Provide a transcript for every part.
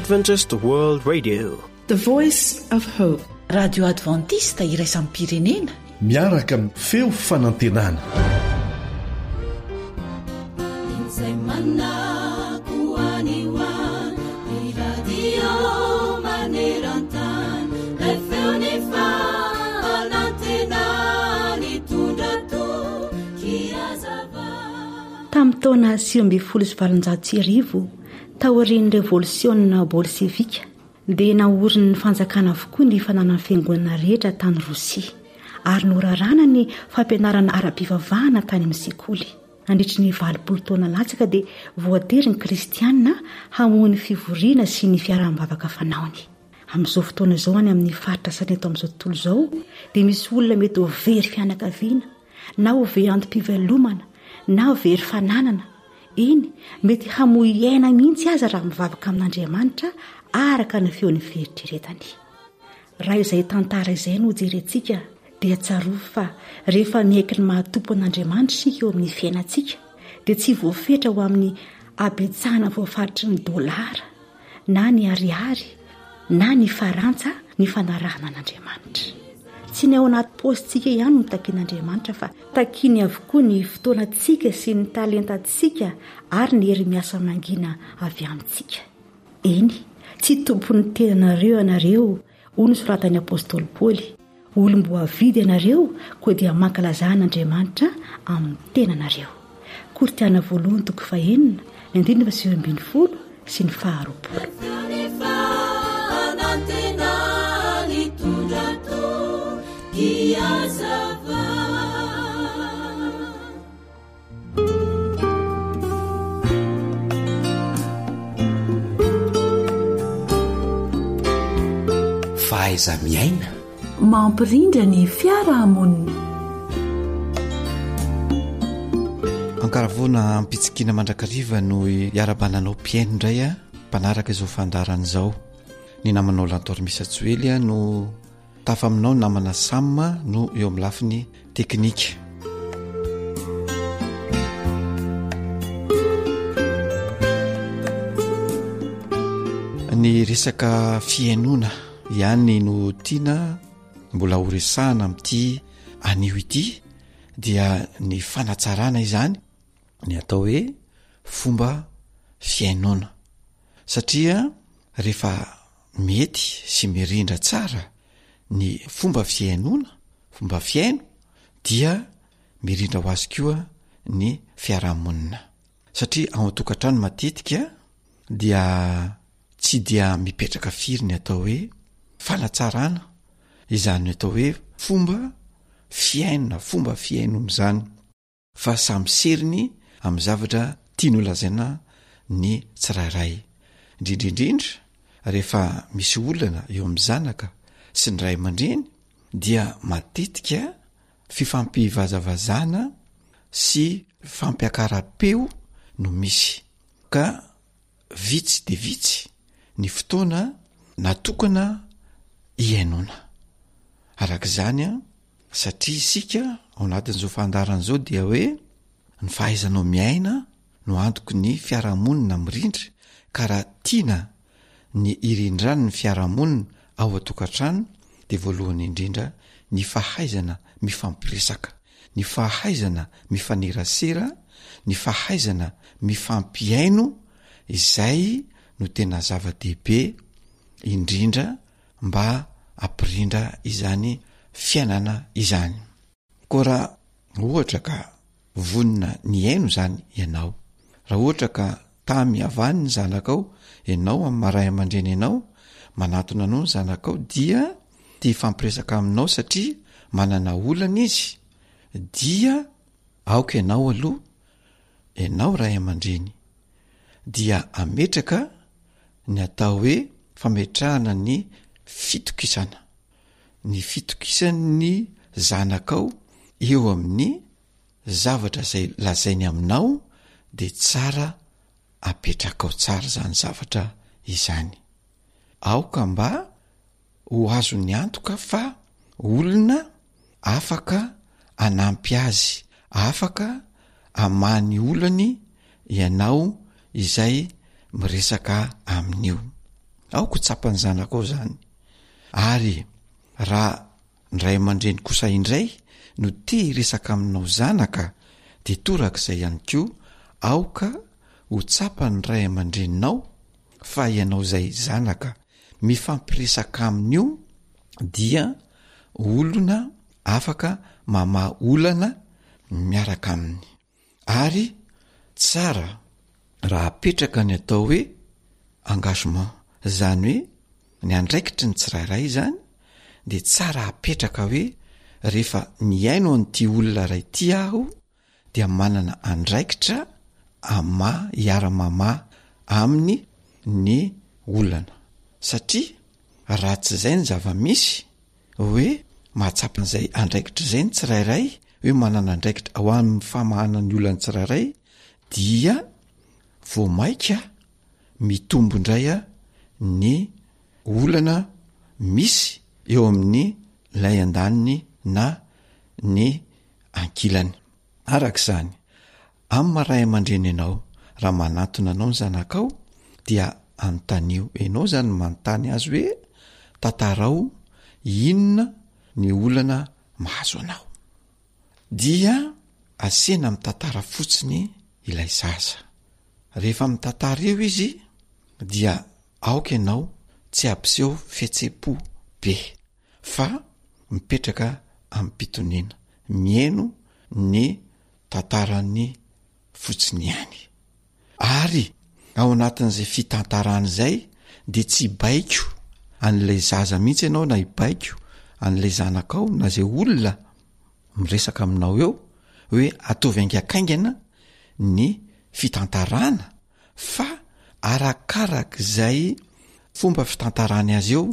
Adventist World Radio. The Voice of Hope. Radio Adventiste iraisam-pirenena. Miaraka amin'ny feo fanantenana. Izay manako any ho any, ny radio maneran-tany, ilay feon'ny fanantenana nitondra toky hazava. Tamin'ny taona 1819, taorian'ny Revolisiona Bolsevika, dia naorin'ny fanjakana avokoa ny fananan'ny fiangonana rehetra tany Rosia, ary norarana ny fampianarana ara-pivavahana tany amin'ny sekoly. Nandritry ny 80 taona latsaka dia voatery ny Kristiana hamoy ny fivoriana sy ny fiaraha-mivavaka fanaony. Amin'izao fotoana izao any amin'ny faritra sasany eto amin'izao tontolo izao dia misy olona mety ho very fianakaviana, na ho very antom-pivelomana, na very fananana, eny, mety hamoy aina mihitsy aza raha mivavaka amin'Andriamanitra araka ny feon'ny fieritreretany. Raha izay tantara izay no jerentsika dia tsarovy fa rehefa miaiky ny maha-Tompo an'Andriamanitra isika eo amin'ny fiainantsika dia tsy voafetra ho amin'ny habetsahana voafaritry ny dolara na ny ariary na ny farantsa ny fanarahana an'Andriamanitra. Tsy ny ao anaty paosintsika ihany no takian'Andriamanitra fa takiany avokoa ny fotoanantsika sy ny talentantsika ary ny hery miasa mangina avy amintsika. Eny, tsy tompon'ny tenanareo ianareo, hoy ny soratan'ny apostoly Paoly. Olom-boavidy ianareo, koa dia mankalazà an'Andriamanitra amin'ny tenanareo. Korintiana voalohany toko fahenina, ny andininy faha-19 sy ny faha-20. Fahaiza-miaina. Mampirindra ny fiarahamonina. Ankaravoana ampitsikiana mandrakariva no iarabananao mpihaino indray a mpanaraka izao fandaharana izao. Ny namanao Lantormisa Joely no Tafa aminao namana Sam no eo amin'ny lafiny teknika. Ny resaka fihainoana ihany no tiana mbola ho resahana amin'ity anio ity dia ny fanatsarana izany ny atao hoe fomba fihainoana satria rehefa mety sy mirindra tsara ny fomba fihainoana, fomba fihaino dia mirindra ho azy koa ny fiarahamonina. Satria ao an-tokantrano matetika dia tsy dia mipetraka firy ny atao hoe fanatsarana izany atao hoe fomba fihaino na fomba fihainoana izany. fa samy seriny amin'ny zavatra tiany ho lazaina ny tsirairay, indrindra indrindra rehefa misy olana eo amin'ny zanaka sy ny ray aman-dreny dia matetika fifampivazavazana sy fampiakaram-peo no misy ka vitsy de vitsy ny fotoana natokana hihainoana arak'izany an. Satria isika ao anatin'izao fandaharana izao dia hoe ny fahaizanao miaina no antoky ny fiarahamonina mirindra ka raha tiana ny hirindran'ny fiarahamonina ao an-tokantrano dia voalohany indrindra ny fahaizana mifampiresaka, ny fahaizana mifanerasera, ny fahaizana mifampihaino izay no tena zava-dehibe indrindra mba hampirindra izany fiainana izany. Koa raha ohatra ka vonona ny hihaino izany ianao, raha ohatra ka tamy avany ny zanakao, ianao amin'ny maha ray aman-dreny anao, manatona anao ny zanakao dia te hifampiresaka aminao satria manana olana izy, dia aoka ianao aloha, ianao ray aman-dreny, dia ametraka ny atao hoe fametrahana ny fitokisana, ny fitokisan'ny zanakao eo amin'ny zavatra zay lazainy aminao de tsara apetrakao tsara zany zavatra izany. Aoka mba ho azony antoka fa olona afaka hanampy azy, afaka hamaha ny olany ianao izay miresaka amin'io. Aoka ho tsapan'ny zanakao izany. Ary raha ny ray aman-dreny kosa indray no te hiresaka aminao zanaka dia torak'izay ihany koa, aoka ho tsapan'ny ray aman-dreninao fa ianao izay zanaka mifampiresaka aminy io dia olona afaka mamaha olana miaraka aminy. Ary tsara raha apetraka ny atao hoe engagement, zany hoe ny andraikitry ny tsirairay zany de tsara apetraka hoe rehefa mihaino an'ity olona ray ity aho dia manana andraikitra hamaha hiara-mamaha aminy ny olana satria raha tsy zay ny zava-misy hoe mahatsapa an'izay andraikitra izay ny tsirairay hoe manana andraikitra ao amin'ny famahana ny olan'ny tsirairay dia vao maika mitombo indray a ny olana misy eo amin'ny lay andaniny na ny ankilany. Araka izany, amin'ny maha ray aman-dreny anao, raha manantona anao ny zanakao dia anontanio, ianao izany no manontany azy hoe tantarao inona ny olana mahazo anao. Dia asena mitantara fotsiny ilay zaza. Rehefa mitantara eo izy dia aoka ianao tsy hampiseho fihetseham-po be. fa mipetraka amim-pitoniana, mihaino ny tantarany fotsiny ihany. Ary ao anatin'izay fitantarana izay dia tsy hibaiko an'ilay zaza mihitsy ianao na hibaiko an'ilay zanakao na zay olona miresaka aminao eo hoe ataovy haingakaingana ny fitantarana fa arakarak'izay fomba fitantarany azy eo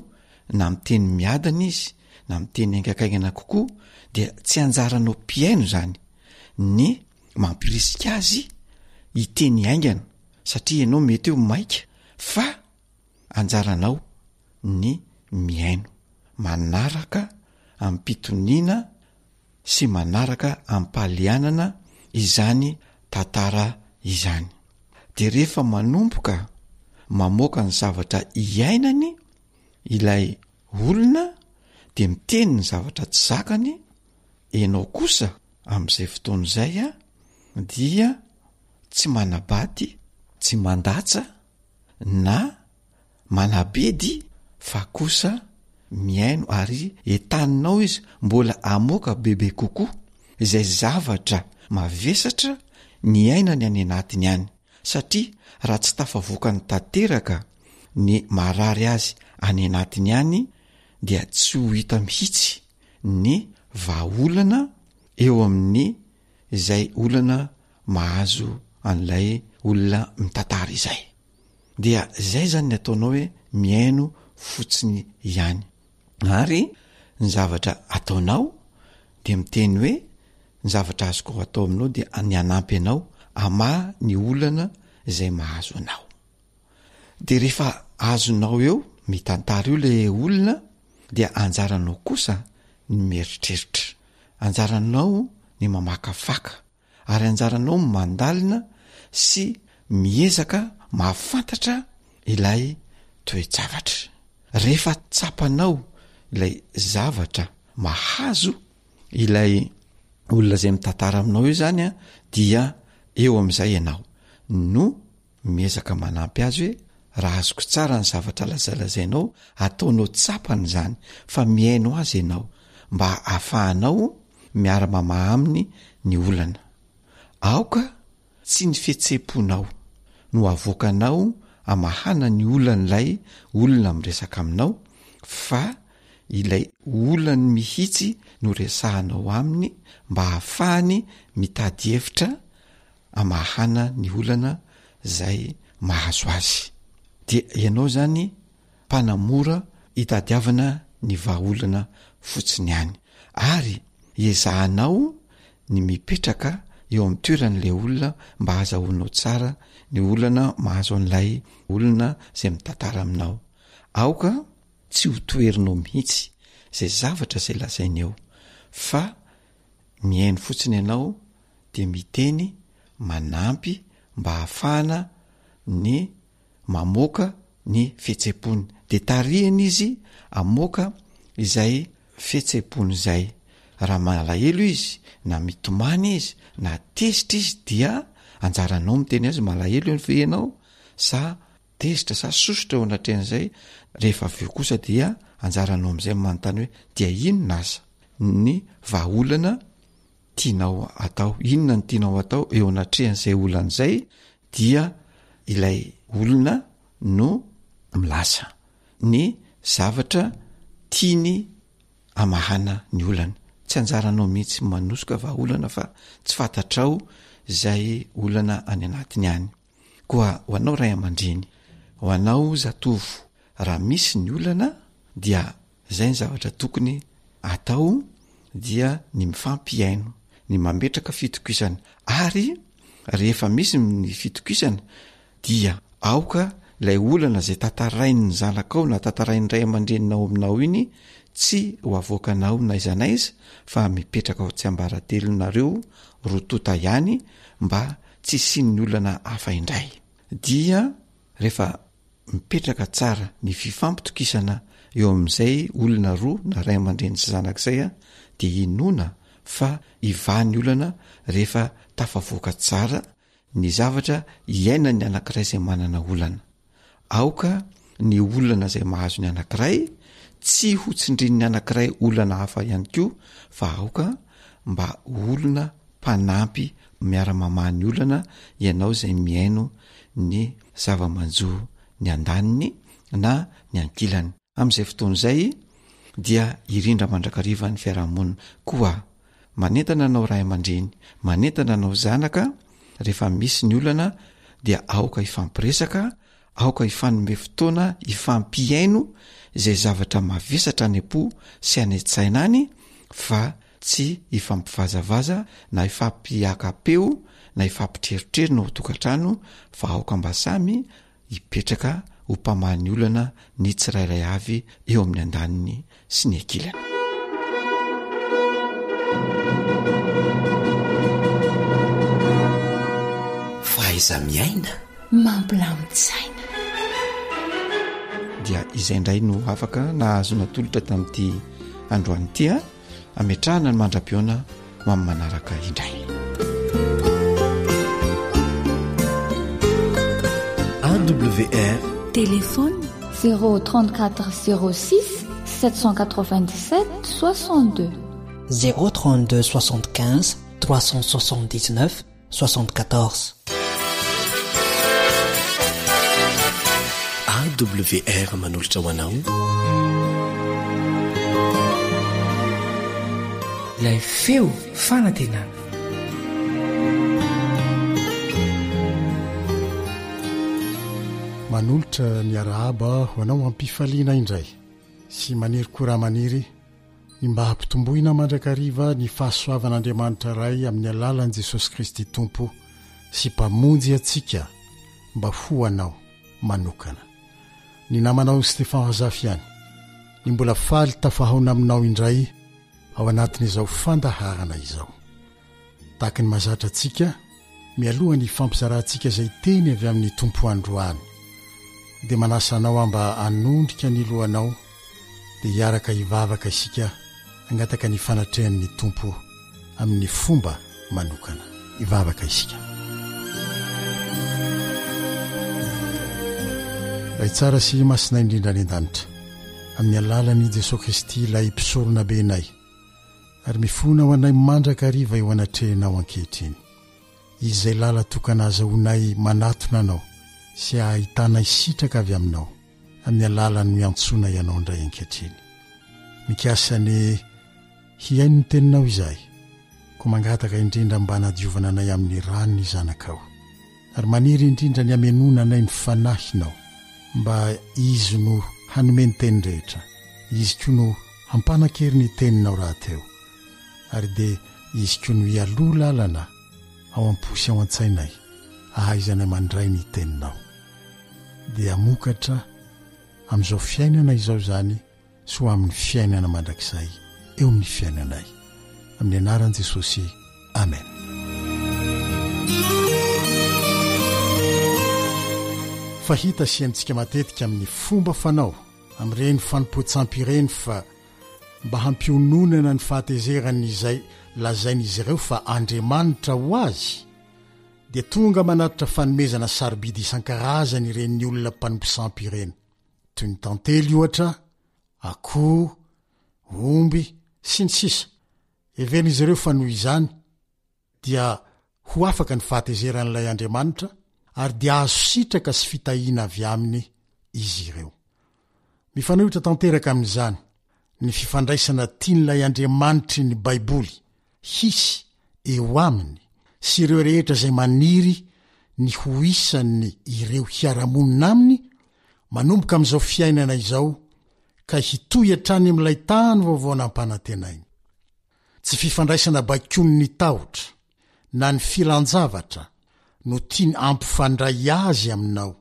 na miteny miadana izy na miteny haingakaingana kokoa dia tsy anjaranao mpihaino zany ny mampirisika azy hiteny haingana satria ianao mety eo maika fa anjaranao ny mihaino manaraka amim-pitoniana sy manaraka amim-pahalianana izany tantara izany. De rehefa manomboka mamoaka ny zavatra iainany ilay olona de miteny ny zavatra tsy zakany, enao kosa am'izay fotoana izay a dia tsy manabady, tsy mandatsa na Manabedy fa kosa mihaino ary entaninao izy mbola hamoaka bebe kokoa izay zavatra mavesatra niainany any anatiny any satria raha tsy tafavoakany tanteraka ny marary azy any anatiny any dia tsy ho hita mihitsy ny vahaolana eo amin'ny izay olana mahazo an'ilay olona mitantara izay. Dia zay zany ny ataonao hoe mihaino fotsiny ihany. Ary ny zavatra ataonao dia miteny hoe ny zavatra azoko atao aminao dia ny hanampy anao hamaha ny olana izay mahazo anao. De rehefa azonao eo mitantara eo le olona dia anjaranao kosa ny mieritreritra, anjaranao ny mamakafaka ary anjaranao ny mandalina sy miezaka mahafantatra ilay toe-javatra. Rehefa tsapanao ilay zavatra mahazo ilay olona izay mitantara aminao io zany a dia eo am'izay ianao no miezaka manampy azy hoe raha azoko tsara ny zavatra lazalazainao, ataonao tsapany izany fa mihaino azy ianao mba ahafahanao miara-mamaha aminy ny olana. Aoka tsy ny fihetseham-ponao no avoakanao amahana ny olan'ilay olona miresaka aminao fa ilay olany mihitsy no resahanao aminy mba ahafahany mitady hevitra amahana ny olana zay mahazo azy. Dia ianao zany mpanamora hitadiavana ny vahaolana fotsiny ihany. Ary iezahanao ny mipetraka eo amin'ny toeran'ilay olona mba ahazahoanao tsara ny olana mahazo an'ilay olona zay mitantara aminao. Aoka tsy ho toherinao mihitsy zay zavatra zay lazainy eo fa mihaino fotsiny ianao dia miteny manampy mba hahafahana ny mamoaka ny fihetseham-pony de tarihina izy hamoaka izay fihetseham-pony izay. Raha malahelo izy na mitomany izy na tezitra izy dia anjaranao miteny azy malahelo ve ianao sa tezitra sa sosotra eo anatrehan'izay, rehefa avy eo kosa dia anjaranao am'izay manontany hoe dia inona aza ny vahaolana tianao atao, inona ny tianao atao eo anatrehan'izay olana izay dia ilay olona no milaza ny zavatra tiany amahana ny olana. Tsy anjaranao mihitsy manosoka vahaolana fa tsy fantatrao izay olana any anatiny any. Koa ho anao ray aman-dreny, ho anao zatovo, raha misy ny olana dia izay ny zavatra tokony atao dia ny mifampihaino, ny mametraka fitokisana ary rehefa misy ny fitokisana dia aoka ilay olana izay tantarain'ny zanakao na tantarain'ny ray aman-dreninao aminao iny tsy ho avoakanao n'aiza n'aiza fa mipetraka ao tsiambaratelonareo roa tonta ihany mba tsy hisian'ny olana hafa indray dia rehefa mipetraka tsara ny fifampitokisana eo amin'izay olona roa na ray aman-dreny sy zanaka izay a dia inoana fa hivaha ny olana rehefa tafavoaka tsara ny zavatra iainan'ny anankiray izay manana olana. Aoka ny olana izay mahazo ny anankiray tsy ho tsindrin'ny anankiray olana hafa ihany koa fa aoka mba olona mpanampy miara-mamaha ny olana ianao izay mihaino ny zava-manjo ny andaniny na ny ankilany. Amin'izay fotoana izay dia hirindra mandrakariva ny fiarahamonina. Koa manentana anao ray aman-dreny, manentana anao zanaka, rehefa misy ny olana dia aoka hifampiresaka, aoka hifanome fotoana hifampihaino izay zavatra mavesatra any am-po sy any an-tsaina any fa tsy hifampivazavaza na hifampiaka-peo na hifampitrerotrerona ao an-tokantrano fa aoka mba samy hipetraka ho mpamaha ny olana ny tsirairay avy eo amin'ny andaniny sy ny ankilany. Fahaiza-miaina. Mampilamin-tsaina. Dia izay indray no afaka nahazo natolotra tamin'ity androany ity a. Ametrahana ny mandra-pihaona ho amin'ny manaraka indray. AWR. Téléphone 034 06 797 62. 032 75 379 74. AWR manolotra ho anao. Ilay feo fanantenana. Manolotra ny arahaba ho anao am-pifaliana indray sy maniry koa raha maniry ny mba hampitomboina mandrakariva ny fahasoavan'Andriamanitra Ray amin'ny alalan'i Jesosy Kristy Tompo sy Mpamonjy antsika mba ho anao manokana. Ny namanao Stephan Razafy ihany ny mbola faly tafahaona aminao indray ao anatin'izao fandaharana izao. Tahaka ny mahazatra antsika, mialoha ny hifampizarantsika izay teny avy amin'ny Tompo androany, dia manasa anao aho mba hanondrika ny lohanao dia hiaraka hivavaka isika hangataka ny fanatrehan'ny Tompo amin'ny fomba manokana. Hivavaka isika. Ray tsara sy masina indrindra any an-danitra, amin'ny alalan'i Jesoa Kristy ilay Mpisoronabenay, ary mifona ho anay mandrakariva eo anatrehanao ankehitriny. Izy izay lala-tokana azahoanay manatona Anao sy ahitanay sitraka avy Aminao amin'ny alalan'ny miantsoanay Anao indray ankehitriny. Mikasa ny hihaino ny Teninao izahay, koa mangataka indrindra mba hanadiovana anay amin'ny ran'ny Zanakao. Ary maniry indrindra ny hamenoana anay ny Fanahinao, mba Izy no hanome ny teny rehetra, Izy koa no hampanan-kery ny Teninao rahateo, ary dia Izy koa no hialoha lalana ao am-po sy ao an-tsainay hahaizanay mandray ny Teninao. Dia hamokatra amin'izao fiainana izao izany sy ho amin'ny fiainana mandrakizay eo amin'ny fiainanay. Amin'ny anaran'i Jesosy, amen. fahita sy henontsika matetika amin'ny fomba fanao amin'ireny fanompoan-tsampy ireny fa mba hampiononana ny fahatezeran'izay lazain'izy ireo fa andriamanitra ho azy, dia tonga manatitra fanomezana sarobidy isan-karazany ireny olona mpanompo sampy ireny, toy ny tantely ohatra, akoho, omby, sy ny sisa Heverin'izy ireo fa noho izany dia ho afaka ny fahatezeran'ilay Andriamanitra ary dia hahazo sitraka sy fitahiana avy aminy izy ireo. Mifanohitra tanteraka amin'izany ny fifandraisana tian'ilay Andriamanitry ny Baiboly hisy eo aminy sy ireo rehetra izay maniry ny ho isan'ny ireo hiara-monina aminy manomboka amin'izao fiainana izao ka hitohy hatrany amin'ilay tany vaovao nampanantenainy. Tsy fifandraisana baikoin'ny tahotra na ny filan-javatra no tiany hampifandray azy aminao.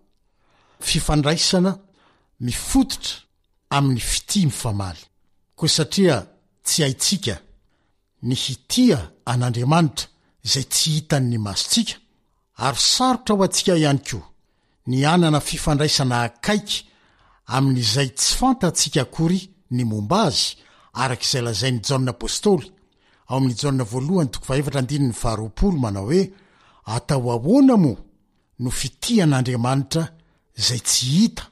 Fifandraisana mifototra amin'ny fitia mifamaly. Koa satria tsy haintsika ny hitia an'Andriamanitra izay tsy hitan'ny masontsika, ary sarotra ho antsika ihany koa ny hanana fifandraisana akaiky amin'izay tsy fantatsika akory ny momba azy, araka izay lazain'i Jaona Apostoly ao amin'ny Jaona voalohany toko fahefatra andininy faharoapolo manao hoe, Atao ahoana moa no fitia an'Andriamanitra izay tsy hita,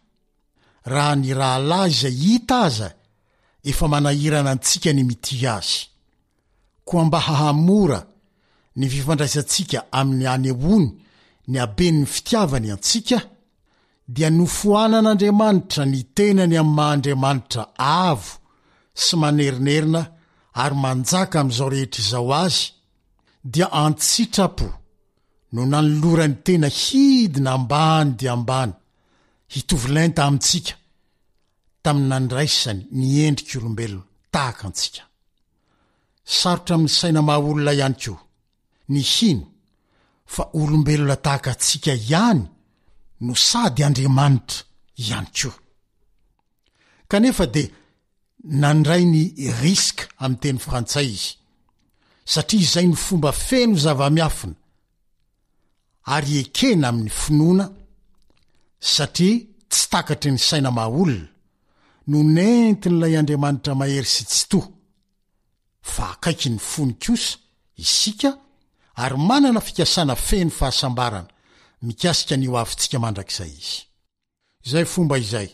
raha ny rahalahy izay hita aza efa manahirana antsika ny mitia azy? Koa mba hahamora ny fifandraisantsika amin'ny hanehoany ny haben'ny fitiavany antsika, dia nofoanan'Andriamanitra ny tenany amin'ny maha-Andriamanitra avo sy manerinerina ary manjaka amin'izao rehetra izao Azy, dia an-tsitrapo no nanolorany tena hidina ambany dia ambany hitovy lenta amintsika tamin'ny nandraisany ny endrik'olombelona tahaka antsika. Sarotra amin'ny saina maha-olona ihany koa ny hino fa olombelona tahaka antsika ihany no sady Andriamanitra ihany koa. Kanefa dia nandray ny risque amin'ny teny frantsay izy, satria izay no fomba feno zava-miafina ary ekena amin'ny finoana satria tsy takatry ny saina maha-olona no nentin'ilay Andriamanitra mahery sy tsitoha fa akaiky ny fony kosa isika ary manana fikasana feno fahasambarana mikasika ny hoavintsika mandrakizay izy. Izay fomba izay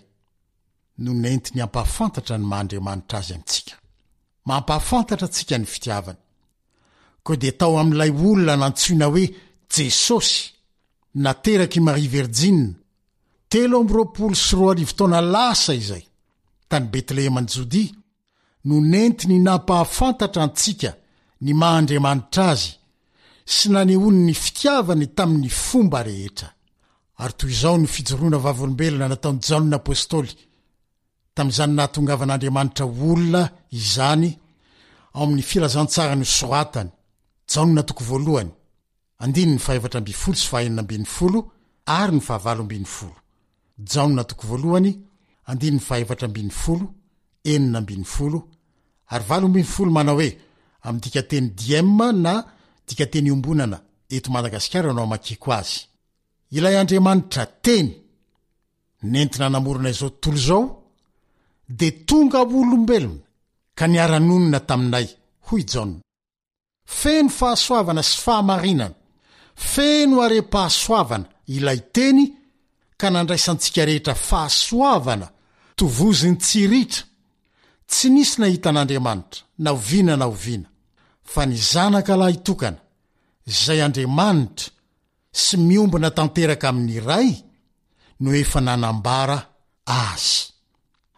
no nentiny hampahafantatra ny maha-Andriamanitra Azy amintsika. Mampahafantatra antsika ny fitiavany. Koa dia tao amin'ilay olona nantsoina hoe Jesosy, naterak'i Maria Virjina, 2023 taona lasa izay, tany Betlehema any Jodia, no nentiny nampahafantatra antsika ny maha Andriamanitra Azy sy nanehoany ny fitiavany tamin'ny fomba rehetra. Ary toy izao no fijoroana vavolombelona nataon'i Jaona Apostoly tamin'izany nahatongavan'Andriamanitra ho olona izany ao amin'ny Filazantsara nosoratany, Jaona toko voalohany, Andininy fahefatra ambin'ny folo sy fahenina ambin'ny folo ary ny fahavalo ambin'ny folo. Jaona toko voalohany, andininy fahefatra ambin'ny folo, 16 ary 18 manao hoe, amin'ny dikanteny diem na dikanteny iombonana eto Madagasikara no amakiako azy. Ilay Andriamanitra Teny nentina namorona izao tontolo izao dia tonga olombelona ka niara-nonina taminay, hoy Jaona. Feno fahasoavana sy fahamarinana, feno harem-pahasoavana ilay Teny ka nandraisantsika rehetra fahasoavana tovozin-tsy ritra. Tsy nisy nahita an'Andriamanitra na oviana na oviana, fa ny Zanaka lahitokana, izay Andriamanitra sy miombona tanteraka amin'ny Ray, no efa nanambara Azy.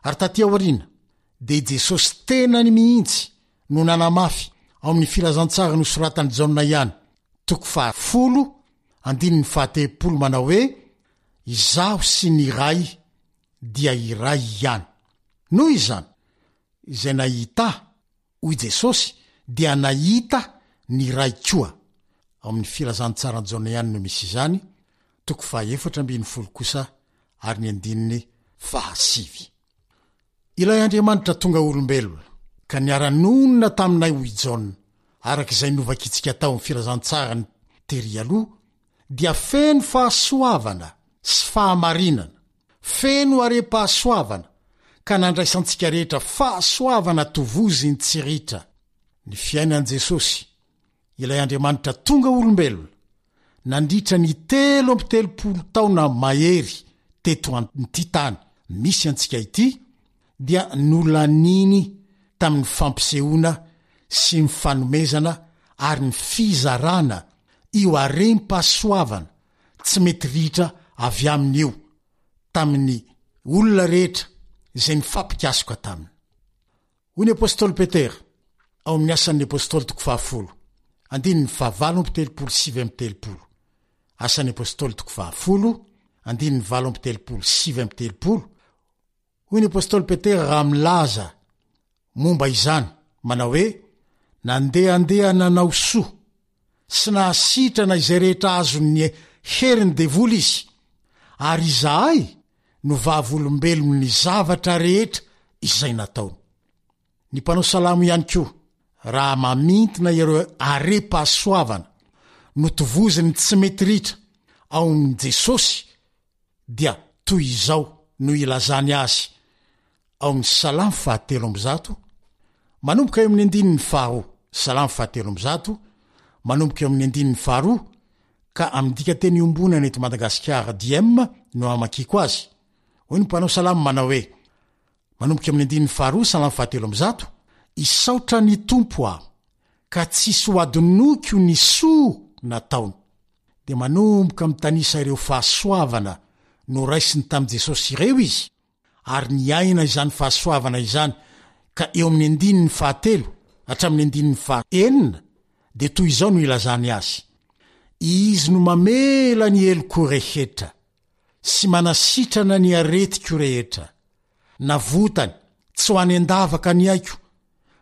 Ary taty aoriana, dia i Jesosy tenany mihitsy no nanamafy ao amin'ny Filazantsara nosoratan'i Jaona ihany, toko fahafolo, andininy fahatelopolo manao hoe, Izaho sy ny Ray dia iray ihany. Noho izany, izay nahita Ahy, hoy Jesosy, dia nahita ny Ray koa. Ao amin'ny Filazantsaran'i Jaona ihany no misy izany, toko fahaefatra ambin'ny folo kosa ary ny andininy fahasivy. Ilay Andriamanitra tonga olombelona, ka niara-nonina taminay hoy Jaona, araka izay novakintsika tao amin'ny Filazantsarany tery aloha, dia feno fahasoavana. sy fahamarinana, feno harem-pahasoavana, ka nandraisantsika rehetra fahasoavana tovozin-tsy ritra. Ny fiainan'i Jesosy, ilay Andriamanitra tonga olombelona, nandritra ny 33 taona mahery teto an'ity tany misy antsika ity, dia nolaniany tamin'ny fampisehoana sy ny fanomezana ary ny fizarana io harem-pahasoavana tsy mety ritra avy aminy io tamin'ny olona rehetra izay nifampikasoka taminy. Hoy ny apostoly Petera, ao amin'ny Asan'ny Apostoly toko fahafolo, andininy fahavalo amby telopolo sy 39, Asan'ny Apostoly toko fahafolo, andininy 38 39, Hoy ny apostoly Petera raha milaza momba izany, manao hoe, Nandehandeha nanao soa sy nahasitrana izay rehetra azon'ny herin'ny devoly izy, ary izahay no vavolombelon'ny zavatra rehetra izay nataony. Ny mpanao salamo ihany koa, raha mamintina ireo harem-pahasoavana notovoziny tsy mety ritra ao amin'i Jesosy dia toy izao no ilazany azy ao amin'ny Salamo fahatelo ambizato, manomboka eo amin'ny andininy faharoa, Salamo fahatelo ambizato, manomboka eo amin'ny andininy faharoa, ka amin'ny dikanteny iombonana eto Madagasikara, diem, no amakiako azy. Hoy ny mpanao salamo manao hoe, manomboka eo amin'ny andininy faharoa, Salamo fahatelo ambizato, Hisaotra ny Tompo aho, ka tsisy ho adinoiko ny soa nataony. dia manomboka mitanisa ireo fahasoavana noraisiny tamin'i Jesosy ireo izy, ary niaina izany fahasoavana izany ka eo amin'ny andininy fahatelo hatramin'ny andininy faha enina dia toy izao no ilazany azy, Izy no mamela ny heloko rehetra sy manasitrana ny aretiko rehetra. Navotany tsy ho any an-davaka ny aiko,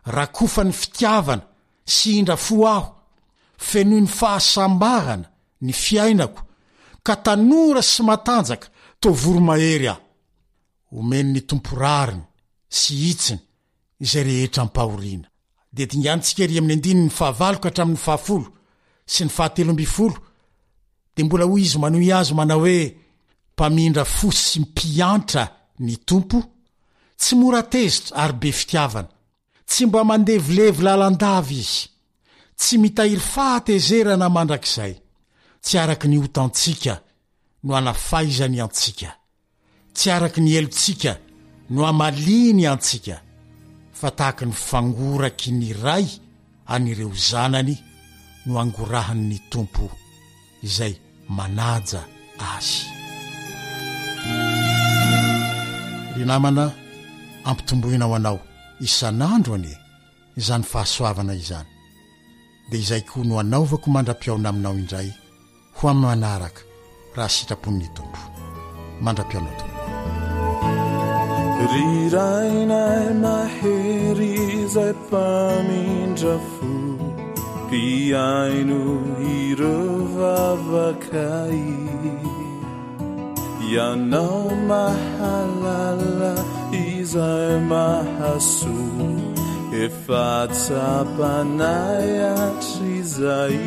rakofany fitiavana sy indra fo aho, fenoiny fahasambarana ny fiainako, ka tanora sy matanjaka toa voromahery aho. Omen'ny Tompo rariny sy hitsiny izay rehetra ampahoriana. Dia dinganintsika ery amin'ny andininy fahavalo ka hatramin'ny fahafolo sy ny fahatelo ambin'ny folo, dia mbola hoy izy manohy azy manao hoe, Mpamindra fo sy mpiantra ny Tompo, tsy mora tezitra ary be fitiavana. Tsy mba mandevilevy lalandava izy, tsy mitahiry fahatezerana mandrakizay, tsy araka ny otantsika no anafaizany antsika. Tsy araka ny helotsika no hamaliany antsika, fa tahaka ny fangoraky ny ray an'ireo zanany no angorahany ny Tompo izay manaja azy. Ry namana, ampitomboina ho anao isan'andro anie izany fahasoavana izany, dia izay koa no anaovako mandra-pihaona aminao indray. Ho amin'ny manaraka raha sitrapon'ny Tompo. Mandra-pihaona tompoko. Ry Rainay mahery izay mpamindra fo, mpihaino ireo vavakay. Ianao mahalala izay mahasoa Efa tsapanay hatrizay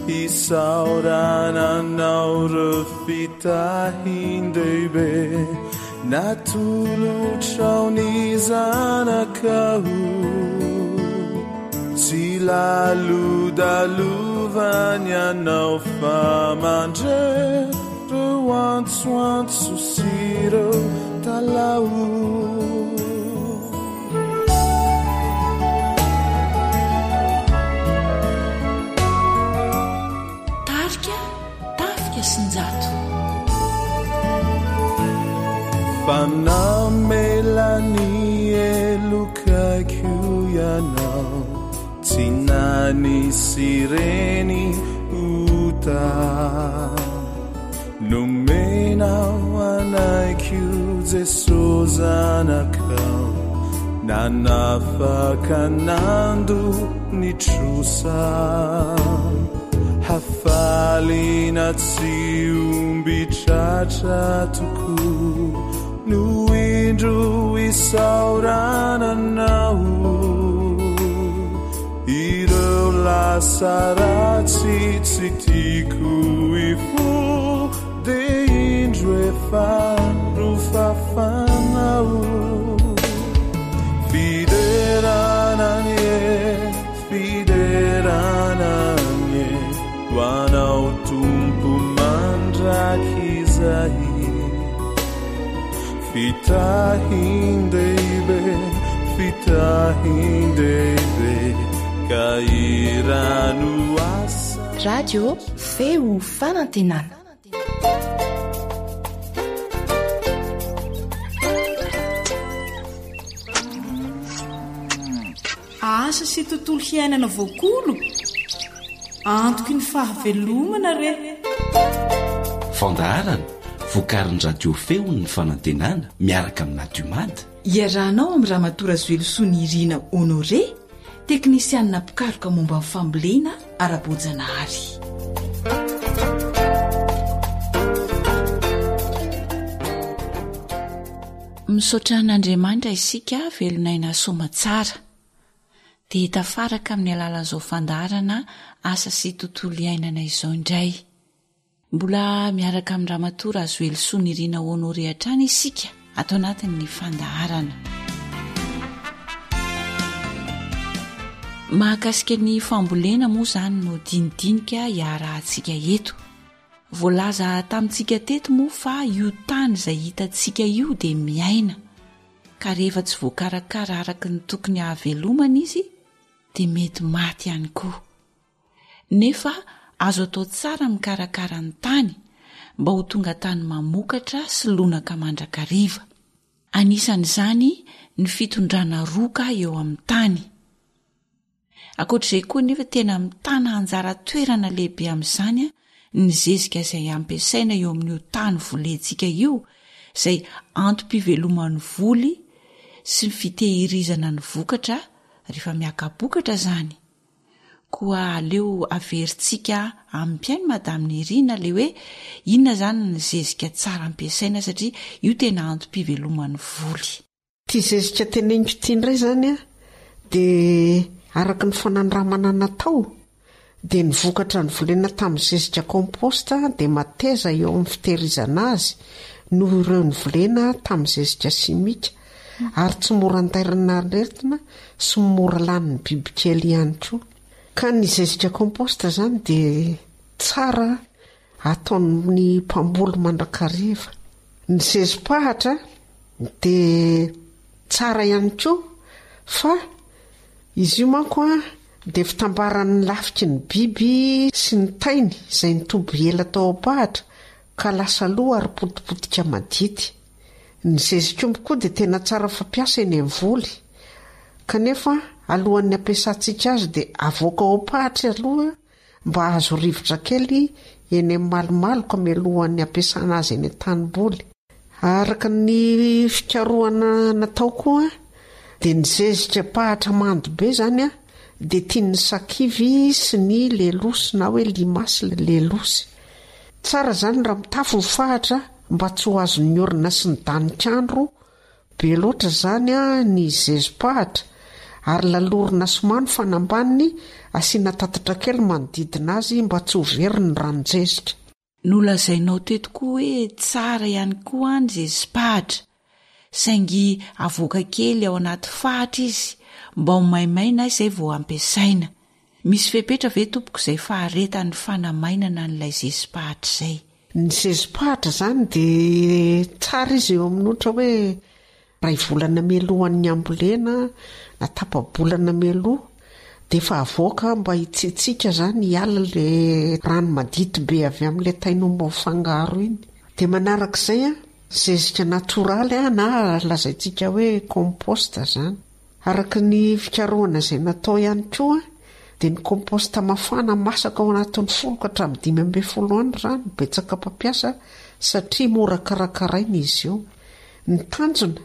Isaorana anao reo fitahin-dehibe Natolotrao ny zanakao Tsy lalodalovan'ny anao fa mandre Reo antsoantso sy ireo talaho. Tarika Tafika sy Njato. Fa namela ny helokako ianao. Tsy nanisy ireny ota Nomenao anay ko Jeso Zanakao Nanafaka nando ny trosa Hafaliana tsy omby tratra tokoa No indro isaorana anao Ireo lasa ratsy tsy tiako hifoha. Dia indro efa nofafanao Fiderana anie Fiderana anie Ho anao Tompo mandrakizay Fitahin-dehibe Fitahin-dehibe Ka hirano asa Radio Feo Fanantenana. Asa sy tontolo hiainana voakolo? Antoky ny fahavelomana re! Fandaharana vokarin'ny Radio Feon'ny Fanantenana miaraka amin'ny Nadiomad. Iarahanao amin'i Ramatoa Razoelosoa Nirina Honoré, teknisianina mpikaroka momba ny fambolena ara-boajanahary. Misaotra an'Andriamanitra isika velon'aina soamatsara. Dia tafaraka amin'ny alalan'izao fandaharana asa sy tontolo iainana izao indray. Mbola miaraka amin'i Ramatoa Razoelisoa Nirina Honoré hatrany isika ato anatin'ny fandaharana. Mahakasika ny fambolena moa izany no dinidinika iarahantsika eto. Voalaza tamintsika teto moa fa io tany izay hitantsika io dia miaina, ka rehefa tsy voakarakara araka ny tokony hahavelomana izy dia mety maty ihany koa. Nefa azo atao tsara ny mikarakara ny tany mba ho tonga tany mamokatra sy lonaka mandrakariva. Anisan'izany ny fitondrana roka eo amin'ny tany. Ankoatr'izay koa anefa tena mitana anjara toerana lehibe amin'izany ny zezika izay ampiasaina eo amin'io tany volentsika io izay antom-piveloman'ny voly sy ny fitehirizana ny vokatra rehefa miaka-bokatra izany. Koa aleo averintsika amin'ny mpihaino Madame Nirina le hoe inona izany ny zezika tsara ampiasaina satria io tena antom-piveloman'ny voly. Ity zezika teneniko ity indray izany an, dia araka ny fanandramana natao dia ny vokatra novolena tamin'ny zezika compost dia mateza eo amin'ny fitehirizana azy noho ireo novolena tamin'ny zezika simika ary tsy mora andairana aretina sy mora lanin'ny bibikely ihany koa. Ka ny zezika compost izany dia tsara ataon'ny mpamboly mandrakariva. Ny zezi-pahatra dia tsara ihany koa fa izy io manko a dia fitambaran'ny lafiky ny biby sy ny tainy izay nitoby ela tao am-pahatra ka lasa lo ary potipotika madity. Ny zezik'omby koa dia tena tsara fampiasa eny amin'ny voly. Kanefa alohan'ny hampiasantsika azy dia avoaka ao am-pahatra aloha mba hahazo rivotra kely eny amin'ny malomaloka mialohan'ny hampiasana azy eny an-tanimboly. Araka ny fikarohana natao koa dia ny zezika am-pahatra mando be izany dia tian'ny sakivy sy ny lelosy na hoe limace lelosy. Tsara izany raha mitafy ny fahatra mba tsy ho azon'ny orona sy ny danik'andro be loatra izany ny zezi-pahatra ary lalorina somano fanambaniny asiana tatatra kely manodidina azy mba tsy ho very ny ranon-jezika. Nolazainao teto koa hoe tsara ihany koa ny zezi-pahatra saingy avoaka kely ao anaty fahatra izy mba ho maimaina izay vao ampiasaina. Misy fepetra ve tompoko izay faharetan'ny fanamainana an'ilay zezi-pahatra izay? Ny zezi-pahatra izany dia tsara izy eo amin'ny ohatra hoe iray volana mialohan'ny hambolena na tapa-bolana mialoha dia efa avoaka mba hitsiatsiaka izany hiala ilay rano madity be avy amin'ilay tain'omby mifangaro iny. Dia manarak'izay an, zezika natoraly na lazaintsika hoe compost izany. Araka ny fikarohana izay natao ihany koa dia ny compost mafana masaka ao anatin'ny folo ka hatramin'ny 15 andro izany no betsaka mpampiasa satria mora karakaraina izy io. Ny tanjona,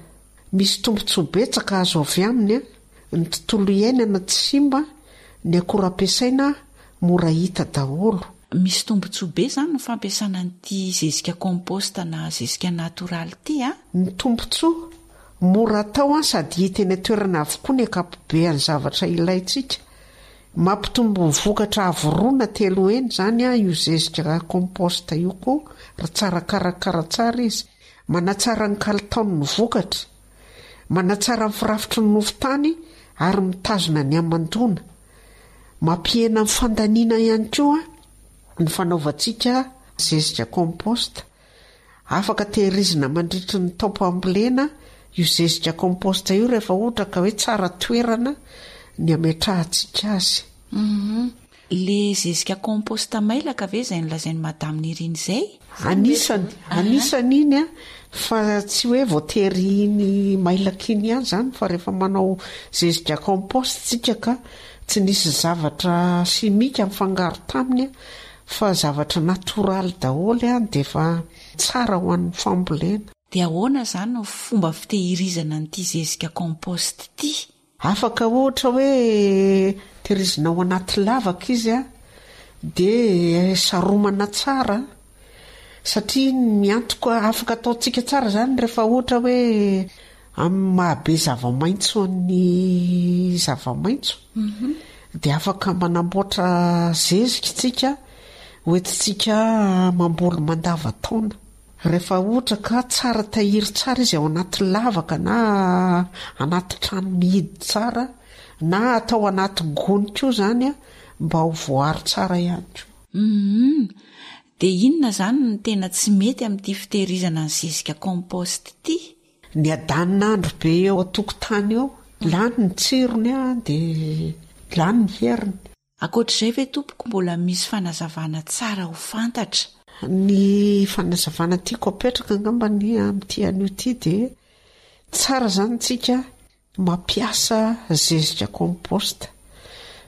misy tombontsoa betsaka azo avy aminy, ny tontolo iainana tsy simba, ny akora ampiasaina mora hita daholo. Misy tombontsoa be izany ny fampiasana an'ity zezika compost na zezika natoraly ity a! Ny tombontsoa, Mora atao an sady hita eny an-toerana avokoa ny ankapobean'ny zavatra ilaintsika. Mampitombo ny vokatra avo roa na telo heny izany io zezika compost io koa raha tsara karakara tsara izy. Manatsara ny kalitaon'ny vokatra. Manatsara ny firafitry ny nofon-tany ary mitazona ny hamandoana. Mampihena ny fandaniana ihany koa ny fanaovantsika zezika compost. Afaka tehirizina mandritry ny taom-pambolena io zezika compost io rehefa ohatra ka hoe tsara toerana ny ametrahantsika azy. Hum. Le zezika compost mailaka ve izay nolazain'i Madame Nirina izay? Anisany, anisany iny an, fa tsy hoe voatery iny mailaka iny ihany izany fa rehefa manao zezika compost tsika ka tsy nisy zavatra simika nifangaro taminy an, Fa zavatra natoraly daholo an dia efa tsara ho an'ny fambolena. Dia ahoana izany ny fomba fitehirizana an'ity zezika compost ity? Afaka ohatra hoe tehirizina ao anaty lavaka izy an, dia saromana tsara satria iny miantoka afaka ataontsika tsara izany rehefa ohatra hoe Amin'ny maha be zava-maitso an'ny zava-maitso dia afaka manamboatra zezika tsika hoentintsika mamboly mandavantaona. Rehefa ohatra ka tsara tahiry tsara izy ao anaty lavaka na anaty trano mihidy tsara na atao anaty gony koa izany mba ho voaaro tsara ihany koa. Humm. Dia inona izany no tena tsy mety amin'ity fitehirizana ny zezika compost ity? Ny adanin'andro be eo an-tokotany eo, lany ny tsirony an, dia lany ny heriny. Ankoatr'izay ve tompoko mbola misy fanazavana tsara ho fantatra? Ny fanazavana tiako apetraka angamba ny amin'ity anio ity dia tsara izany tsika mampiasa zezika compost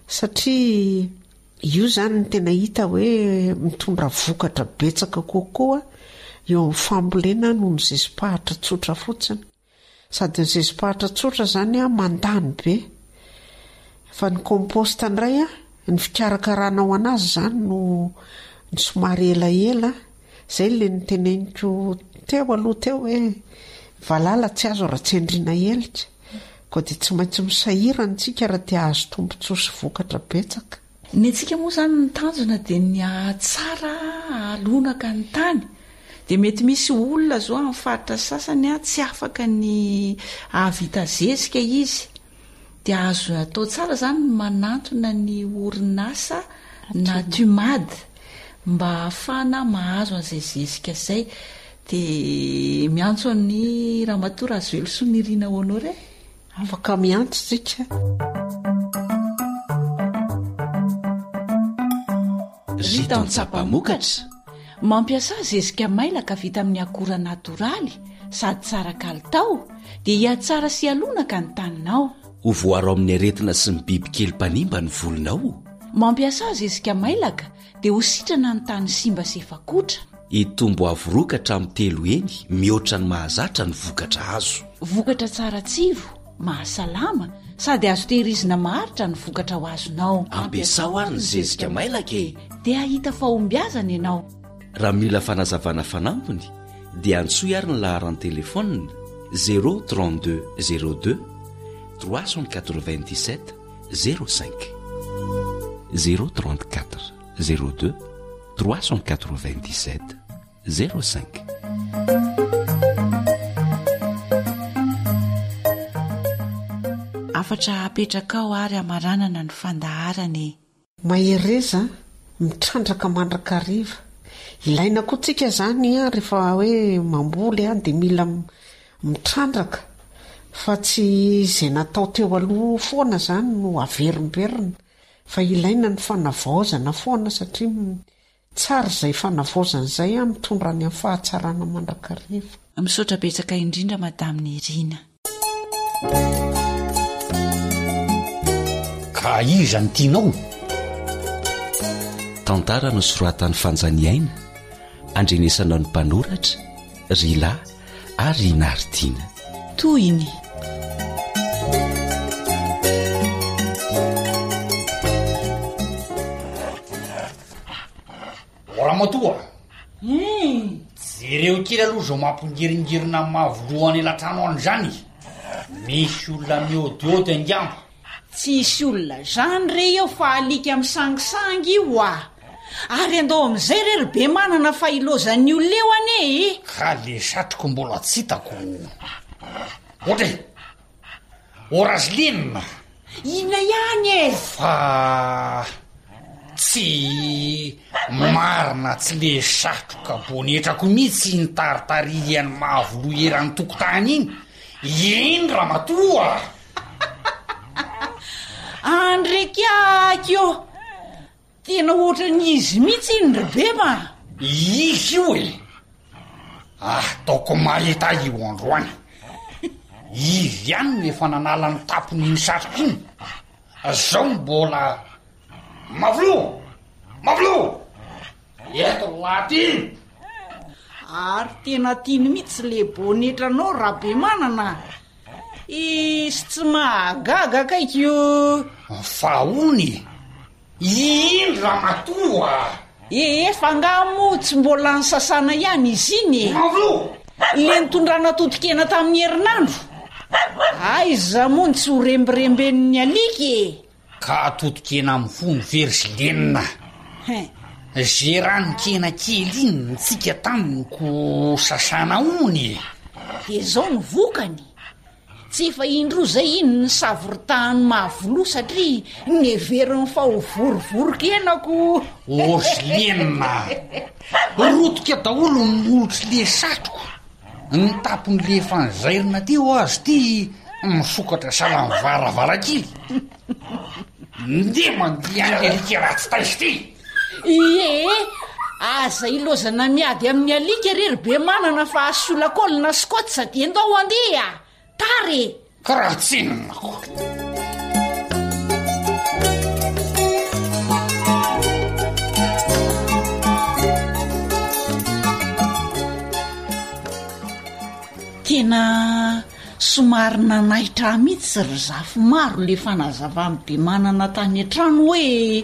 satria io izany no tena hita hoe mitondra vokatra betsaka kokoa eo amin'ny fambolena noho ny zezi-pahatra tsotra fotsiny. Sady ny zezi-pahatra tsotra izany an mandany be fa ny compost indray an ny fikarakaranao anazy izany no somary elaela Zay le noteneniko teo aloha teo hoe valala tsy azo raha tsy andriana helika. Koa dia tsy maintsy misahirana isika raha te hahazo tombontsoa sy vokatra betsaka. Ny antsika moa izany ny tanjona dia ny hahatsara hahalonaka ny tany. Dia mety misy olona izao amin'ny faritra sasany tsy afaka ny hahavita zezika izy. Dia azo atao tsara izany ny manantona ny orinasa Natumad mba hahafahana mahazo an'izay zezika izay. Dia miantso an'i Ramatoa Razoelosoa Nirina Honoré. Afaka miantso tsika. Ry tantsaha mpamokatra. Mampiasà zezika mailaka vita amin'ny akora natoraly sady tsara kalitao dia hihatsara sy halonaka ny taninao. Ho voaro amin'ny aretina sy ny bibikely mpanimba ny volinao. Mampiasà zezika mailaka dia ho sitrana ny tany simba sy efa kotra. Hitombo avo roa ka hatramin'ny telo heny mihoatra ny mahazatra ny vokatra azo. Vokatra tsara tsiro, mahasalama sady azo tehirizina maharitra ny vokatra ho azonao. Ampiasao ary ny zezika mailaka e! Dia hahita fahombiazana ianao. Raha mila fanazavana fanampiny dia antsoy ary ny laharan-telefaonina 032 02 397 05 034 02 397 05. Hafatra apetrakao ary hamaranana ny fandaharana e. Mahereza, mitrandraka mandrakariva. Ilaina koa tsika zany an, rehefa hoe mamboly an, dia mila mitrandraka fa tsy izay natao teo aloha foana zany no averimberina fa ilaina ny fanavaozana foana satria Tsara izay fanavaozana izay an, mitondra any amin'ny fahatsarana mandrakariva. Misaotra betsaka indrindra Madame Nirina. Ka iza no tianao? Tantara nosoratan'i Fanjaniaina, andrenesana ny mpanoratra, Rila ary i Naritina. Tohiny. O ramatoa! Hum! Jereo kely aloha izao mampigiringirina mavo loha any elatrano any izany e! Misy olona miôdiôdy angamba. Tsisy olona zany re eo fa alika misangisangy io ah! Ary andao amin'izay re ry Bemanana fa ilaozan'ny olona eo anie e! Ka le satroko mbola tsy hitako. Ohatra e! Ô Razeline! Inona ihany e? Fa tsy marina tsy le satroka bonetrako mihitsy iny taritarihan'i Mavoloha eran'ny tokotany iny. Iny ramatoa! Andrekiaky ô! Tena ohatran'ny izy mihitsy iny ry Bema a! Izy io e! Ataoko mahita ahy io androany. Izy ihany no efa nanala ny tapon'iny satroka iny. Zao mbola Mavoloha! Mavoloha! Eto ny lahy ty! Ary tena tiany mihitsy le bonetranao Rabemanana a! Iss tsy mahagaga akaiky io. Fa hono e! Iny ramatoa a! Ee fa angaha moa tsy mbola nisasana ihany izy iny e! Mavlo! Le nitondrana totokena tamin'ny herinandro? Aiza moa no tsy ho rembiremben'ny alika e! Ka totokena mifono ve ry Zilenina? Hein! Ze ranon-kena kely iny nitsika taminy ko sasana hono e! Dia zao no vokany, tsy efa indroa zay iny nisavoritahan'i Mavoloha satria neveriny fa ho vorivorin-kena ko! Ô Zilenina! Rotika daholo ny molotr'i le satroko! Ny tampony le efa nozairina teo aza ity misokatra sahala ny varavarankely. Ndeha mandeha any alika ratsy taiza ity. Ie, aza ilaozana miady amin'ny alika re ry Bemanana fa asio lakôly na scotch dia ndao handeha. Tara e! Ka raha tsy inona ko. Tena somary nanaitra ahy mihitsy ry Zafimaro le fanazavan'i Bemanana tany an-trano hoe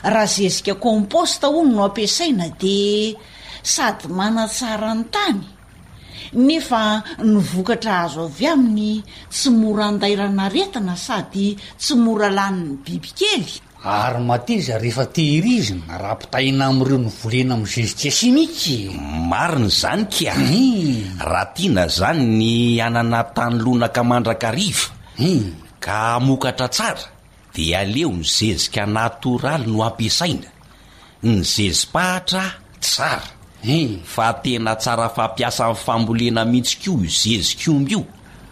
raha zezika compost hono no ampiasaina dia sady manatsara ny tany Nefa ny vokatra azo avy aminy tsy mora andairan'aretina sady tsy mora lanin'ny bibikely. Ary mateza rehefa tehirizina raha ampitahaina amin'ireo novolena amin'ny zezika simika e! Marina izany kia! Raha tiana izany ny hanana tany lonaka mandrakariva ka hamokatra tsara dia aleo ny zezika natoraly no ampiasaina. Ny zezi-pahatra tsara. Fa tena tsara fampiasa amin'ny fambolena mihitsy koa io zezik'omby io.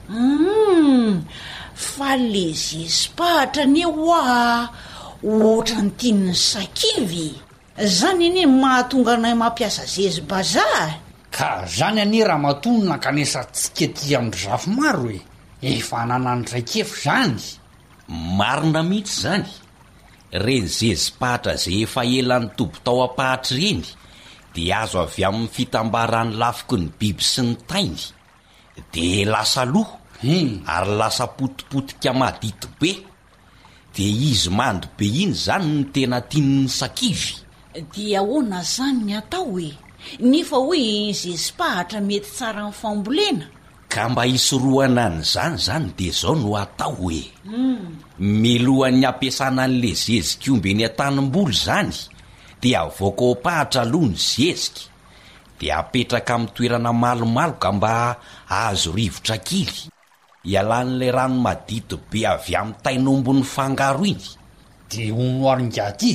Humm! Fa le zezi-pahatra anie hoa ohatran'ny tian'ny sakivy e! Zany anie no mahatonga anay mampiasa zezi-bazaha e! Ka zany anie ramatoa no nankanesantsika aty amin-dry Zafimaro e! Efa ananany traikefa izany! Marina mihitsy izany! Ireny zezi-pahatra izay efa ela nitoby tao am-pahatra ireny dia azo avy amin'ny fitambaran'ny lafiky ny biby sy ny tainy, dia lasa lo ary lasa potipotika madity be. Dia izy mando be iny izany no tena tian'ny sakivy. Dia ahoana izany ny atao e? Nefa hoy zezi-pahatra mety tsara amin'ny fambolena? Ka mba hisorohana an'izany izany dia izao no atao e! Milohan'ny hampiasana an'le zezik'omby eny an-tanimboly izany dia avoaka ao am-pahatra aloha ny zezika, dia apetraka amin'ny toerana malomaloka mba hahazo rivotra kely, hialan'ilay rano madity be avy amin'ny tain'omby nifangaro iny. Dia hono ary ingahy ty,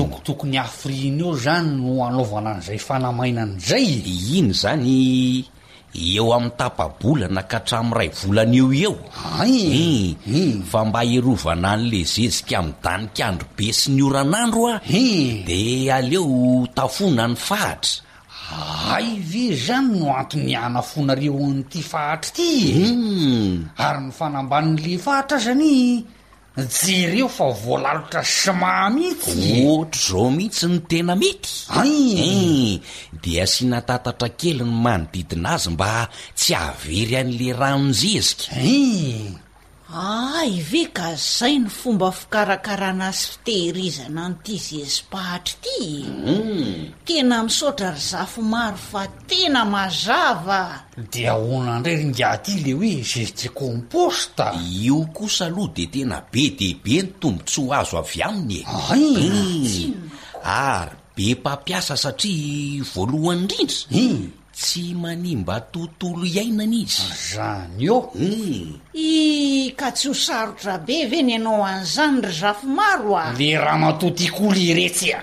tokotokony hafiriana eo izany no hanaovana an'izay fanamainana izay e? Iny izany Eo amin'ny tapa-bolana ka hatramin'ny iray volana eo ho eo. Hay! Hum, fa mba hiarovana an'ilay zezika amin'ny danik'andro be sy ny oran'andro a, dia aleo tafoana ny fahatra. Hay ve izany no antony hanafoanareo an'ity fahatra ity e? Ary ny fanambanin'ilay fahatra aza anie Jereo fa voalalotra ciment mihitsy e! Ohatr'izao mihitsy no tena mety. Hay! Hein! Dia asiana tatatra kely ny manodidina azy mba tsy hahavery an'le ranon-jezika. Hein! Hay ve ka zay ny fomba fikarakarana sy fitehirizana an'ity zezi-pahatra ity e! Tena misaotra ry Zafimaro fa tena mazava a! Dia ahoana indray ry ingahy ity le hoe zezika compost? Io kosa aloha dia tena be dia be ny tombontsoa azo avy aminy e! Hay! Ary be mpampiasa satria voalohany indrindra, Tsy manimba tontolo iainana izy. Zany eo. Hum. Ii, ka tsy ho sarotra be ve ny hanao an'izany ry Zafimaro a? Le ramatoa ty koa leretsy a!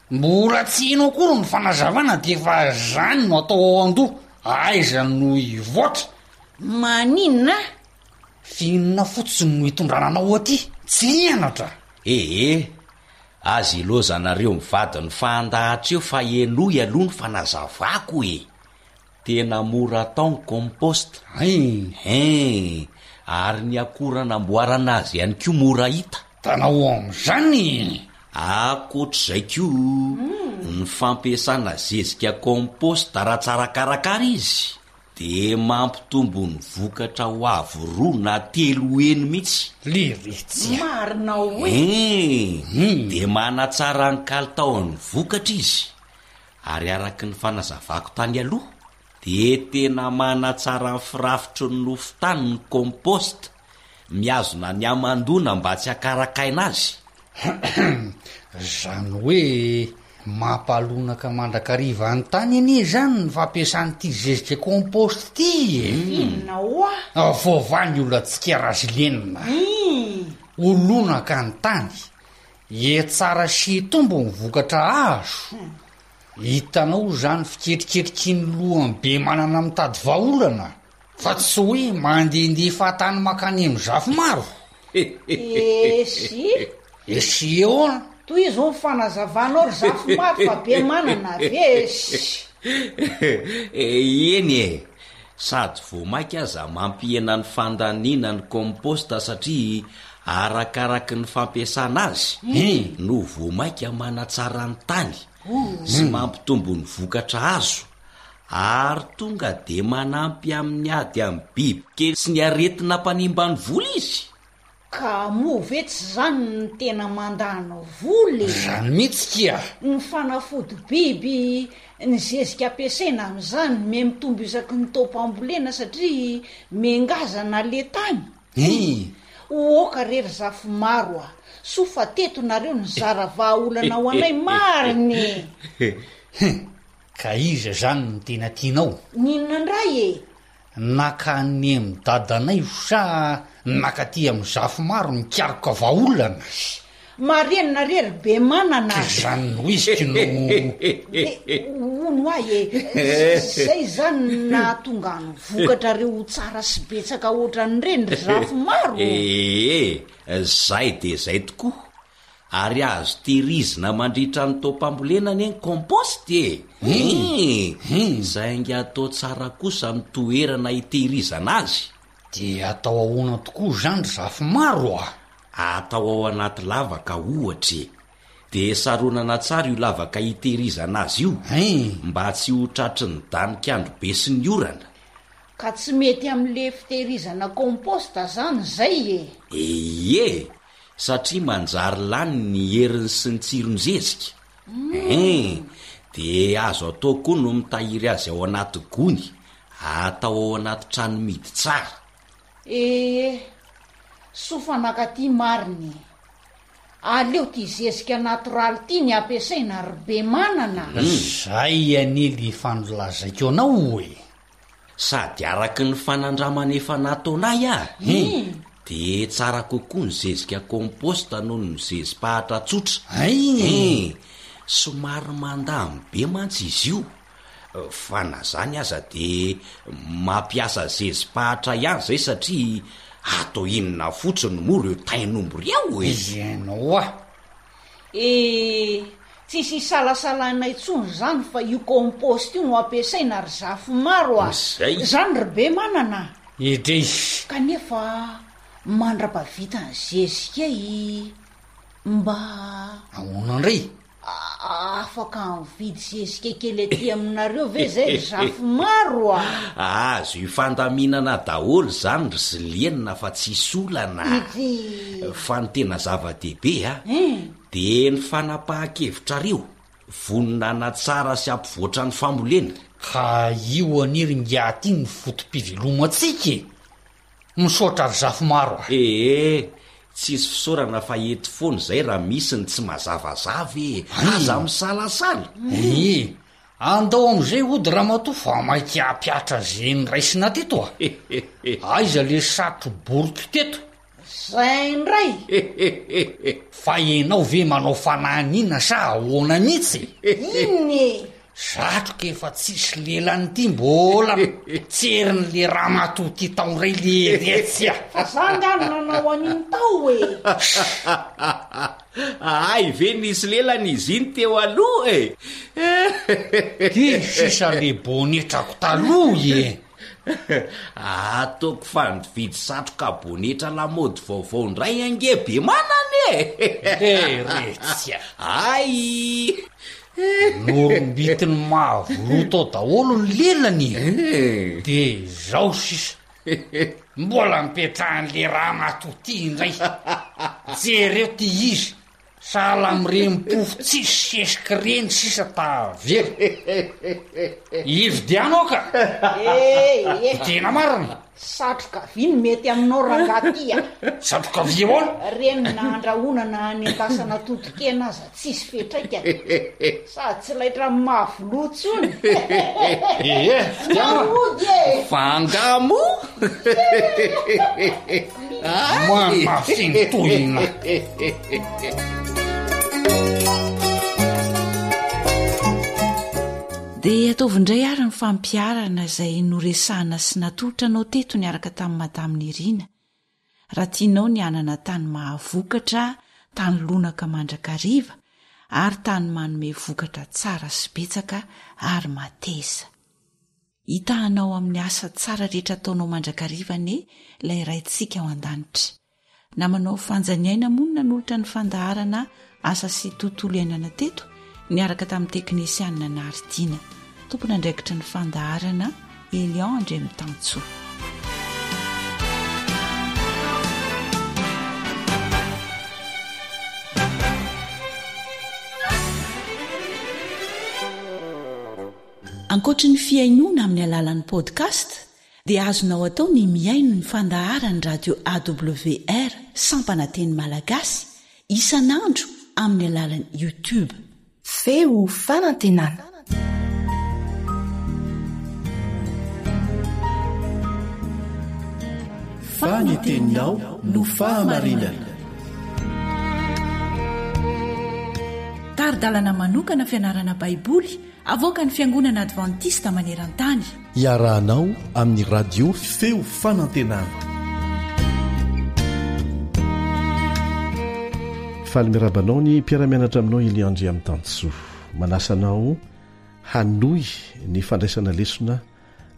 Mbola tsy heno akory ny fanazavana de efa zany no atao ao an-doha, aiza no hivoatra? Maninona? F'inona fotsiny no hitondrana anao aty? Tsy hianatra? Ee, Aza ilozanareo mivady ny fahandahatr eo fa henoy aloha ny fanazavako e! Tena mora atao ny compost. Hein! Hein! Ary ny akora anamboarana azy ihany koa mora hita. Tanao amin'izany e! Ankoatr'izay koa, ny fampiasana zezika compost raha tsara karakara izy De mampitombo ny vokatra ho avy roa na telo heny mihitsy. Leretsy a! Marina hoe. Hum! De manatsara ny kalitaon'ny vokatra izy. Ary araky ny fanazavako tany aloha, de tena manatsara ny firafitry ny nofon-tany ny compost, mihazona ny hamandoana mba tsy hakarakaina azy. Zany hoe mampalonaka mandrakariva ny tany anie zany ny fampiasan'ity zezika compost ity e! Inona hoa? Voavaha ny olantsika Razilenina. Ho lonaka ny tany, hihatsara sy hitombo ny vokatra azo. Hitanao izany fiketriketriky ny lohany be manana mitady vahaolana fa tsy hoe mandehandeha fahatany mankany amin'ny Zafimaro. Esy. Esy ahoana? Tohizo ny fanazavanao ry Zafimaro fa be manana ve esy. Eny e! Sady vao mainka aza mampihena ny fandaniana ny compost satria arakaraky ny fampiasana azy no vao mainka manatsara ny tany sy mampitombo ny vokatra azo ary tonga dia manampy amin'ny ady amin'ny bibikely sy ny aretina mpanimba ny voly izy. Ka moa ve tsy zany no tena mandany vola e? Zany mihitsy kia! Ny fanafody biby, ny zezika ampiasaina amin'izany miha-mitombo isaky ny taom-pambolena satria miha-ngazana le tany. Hi! Oka re ry Zafimaro a! Soa fa teto nareo nizara vahaolana ho anay marina e! Hum! Ka iza zany no tena tianao? N'inona indray e? Nakany amin'i dadanay sa nakaty amin'i Zafimaro nikaroka vahaolana? Marenina re ry Bemanana a! Zany no izy ko no. De hono hoa e, zay zany no nahatonga ny vokatrareo ho tsara sy betsaka ohatran'ireny ry Zafimaro? Ee, zay dia zay tokoa. Ary azo tehirizina mandritra ny taom-pambolena anie ny compost e! Hum! Saingy atao tsara kosa ny toerana hitehirizana azy. Dia atao ahoana tokoa izany ry Zafimaro a? Atao ao anaty lavaka ohatra e! Dia saronana tsara io lavaka hitehirizana azy io mba tsy ho tratry ny danik'andro be sy ny orana. Ka tsy mety amin'le fitehirizana compost zany zay e! Ie! Satria manjary lany ny heriny sy ny tsiron-jezika. Hein! Dia azo atao koa no mitahiry azy ao anaty gony, atao ao anaty trano mihidy tsara. Ee, soa fa nakaty marina e! Aleo ty zezika natoraly ty ny ampiasaina ry Bemanana a! Zay anie le efa nolazaiko anao e! Sady araky ny fanandramana efa nataonay ah, de tsara kokoa ny zezika compost noho ny zezi-pahatra tsotra. Hein! Somary mandamy be mantsy izy io, fa na zany aza de mampiasa zezi-pahatra ihany zay satria atao inona fotsiny moa reo tain'omby reo e! Ianao ah! Eh! Tsisy isalasalana intsony izany fa io compost io no ampiasaina ry Zafimaro a! Zay. Zany ry Bemanana a! Edrey. Kanefa mandrapavitan'ny zezika i mba. Ahoana indray? Afaka mividy zezika kely aty aminareo ve zay ry Zafimaro a? Azo ifandaminana daholo izany ry Ziliana fa tsisy olana. Ity. Fa ny tena zava-dehibe a, dia ny fanapahan-kevitrareo, vonona hanatsara sy hampivoatra ny fambolena. Ka io anie ry ingahy ity no foto-pivelomantsika e! Misaotra ry Zafimaro a! Ee, tsisy fisaorana fa eto foana izay raha misy ny tsy mazavazava e! Aza misalasala! Ee, andao amin'izay hody ramatoa fa maika hampiatra ze noraisina teto a! Aiza le satro-boriko teto? Zay indray! Fa enao ve manao fanahiniana sa ahoana mihitsy e? Inona e? Satroka efa tsisy lelany ity mbola tserin'le ramatoa ty tao indray le retsy a! Fa za nga no nanao an'iny tao e! Hay ve nisy lelany izy iny teo aloha e! Ty sisa le bonetrako taloha e! Ataoko fa nividy satroka bonetra lamaody vaovao indray ange be manana e! Eh retsy a! Hay! Norombitin'ny mahavoloto ao daholo ny lelany e! De izao sisa, mbola nipetrahan'le ramatoa ty indray. Jereo ty izy, sahala amin'ireny mpofo tsisy sesika ireny sisa tavela. Ividiano aho ka! Eh, eh. Tena marina! Satroka vy no mety aminao rangahy ty a! Satroka vy ahoana? Reny na andrahoana na anendasana totokena aza tsisy fiantraikany. Sady tsy laitra amin'ny mahavoloa intsony. Ee, fitiavana. Mody e! Fa angaha moa? Manafintohina. Dia ataovy indray ary ny fampiharana izay noresahana sy natolotra anao teto niaraka tamin'i Madame Nirina. Raha tianao ny hanana tany mahavokatra, tany lonaka mandrakariva, ary tany manome vokatra tsara sy betsaka ary mateza. Hitahanao amin'ny asa tsara rehetra ataonao mandrakariva anie ilay Raintsika ao an-danitra. Namanao Fanja Niaina moa no nanolotra ny fandaharana Asa sy Tontolo Iainana teto niaraka tamin'ny teknisianina Naridiana. Tompon'andraikitry ny fandaharana Elion Andriamitansoa. Ankoatry ny fihainoana amin'ny alalan'ny podcast dia azonao atao ny mihaino ny fandaharan'ny radio AWR sampana teny malagasy isan'andro amin'ny alalan'ny YouTube. Feo fanantenana. Fa ny teninao no fahamarinana. Tari-dalana manokana fianarana Baiboly avoakan'ny Fiangonana Advantista maneran-tany. Iarahanao amin'ny Radio Feo Fanantenana. Faly miarahaba anao ny mpiara-mianatra aminao Elia Andriamitansoa. Manasa anao hanohy ny fandraisana lesona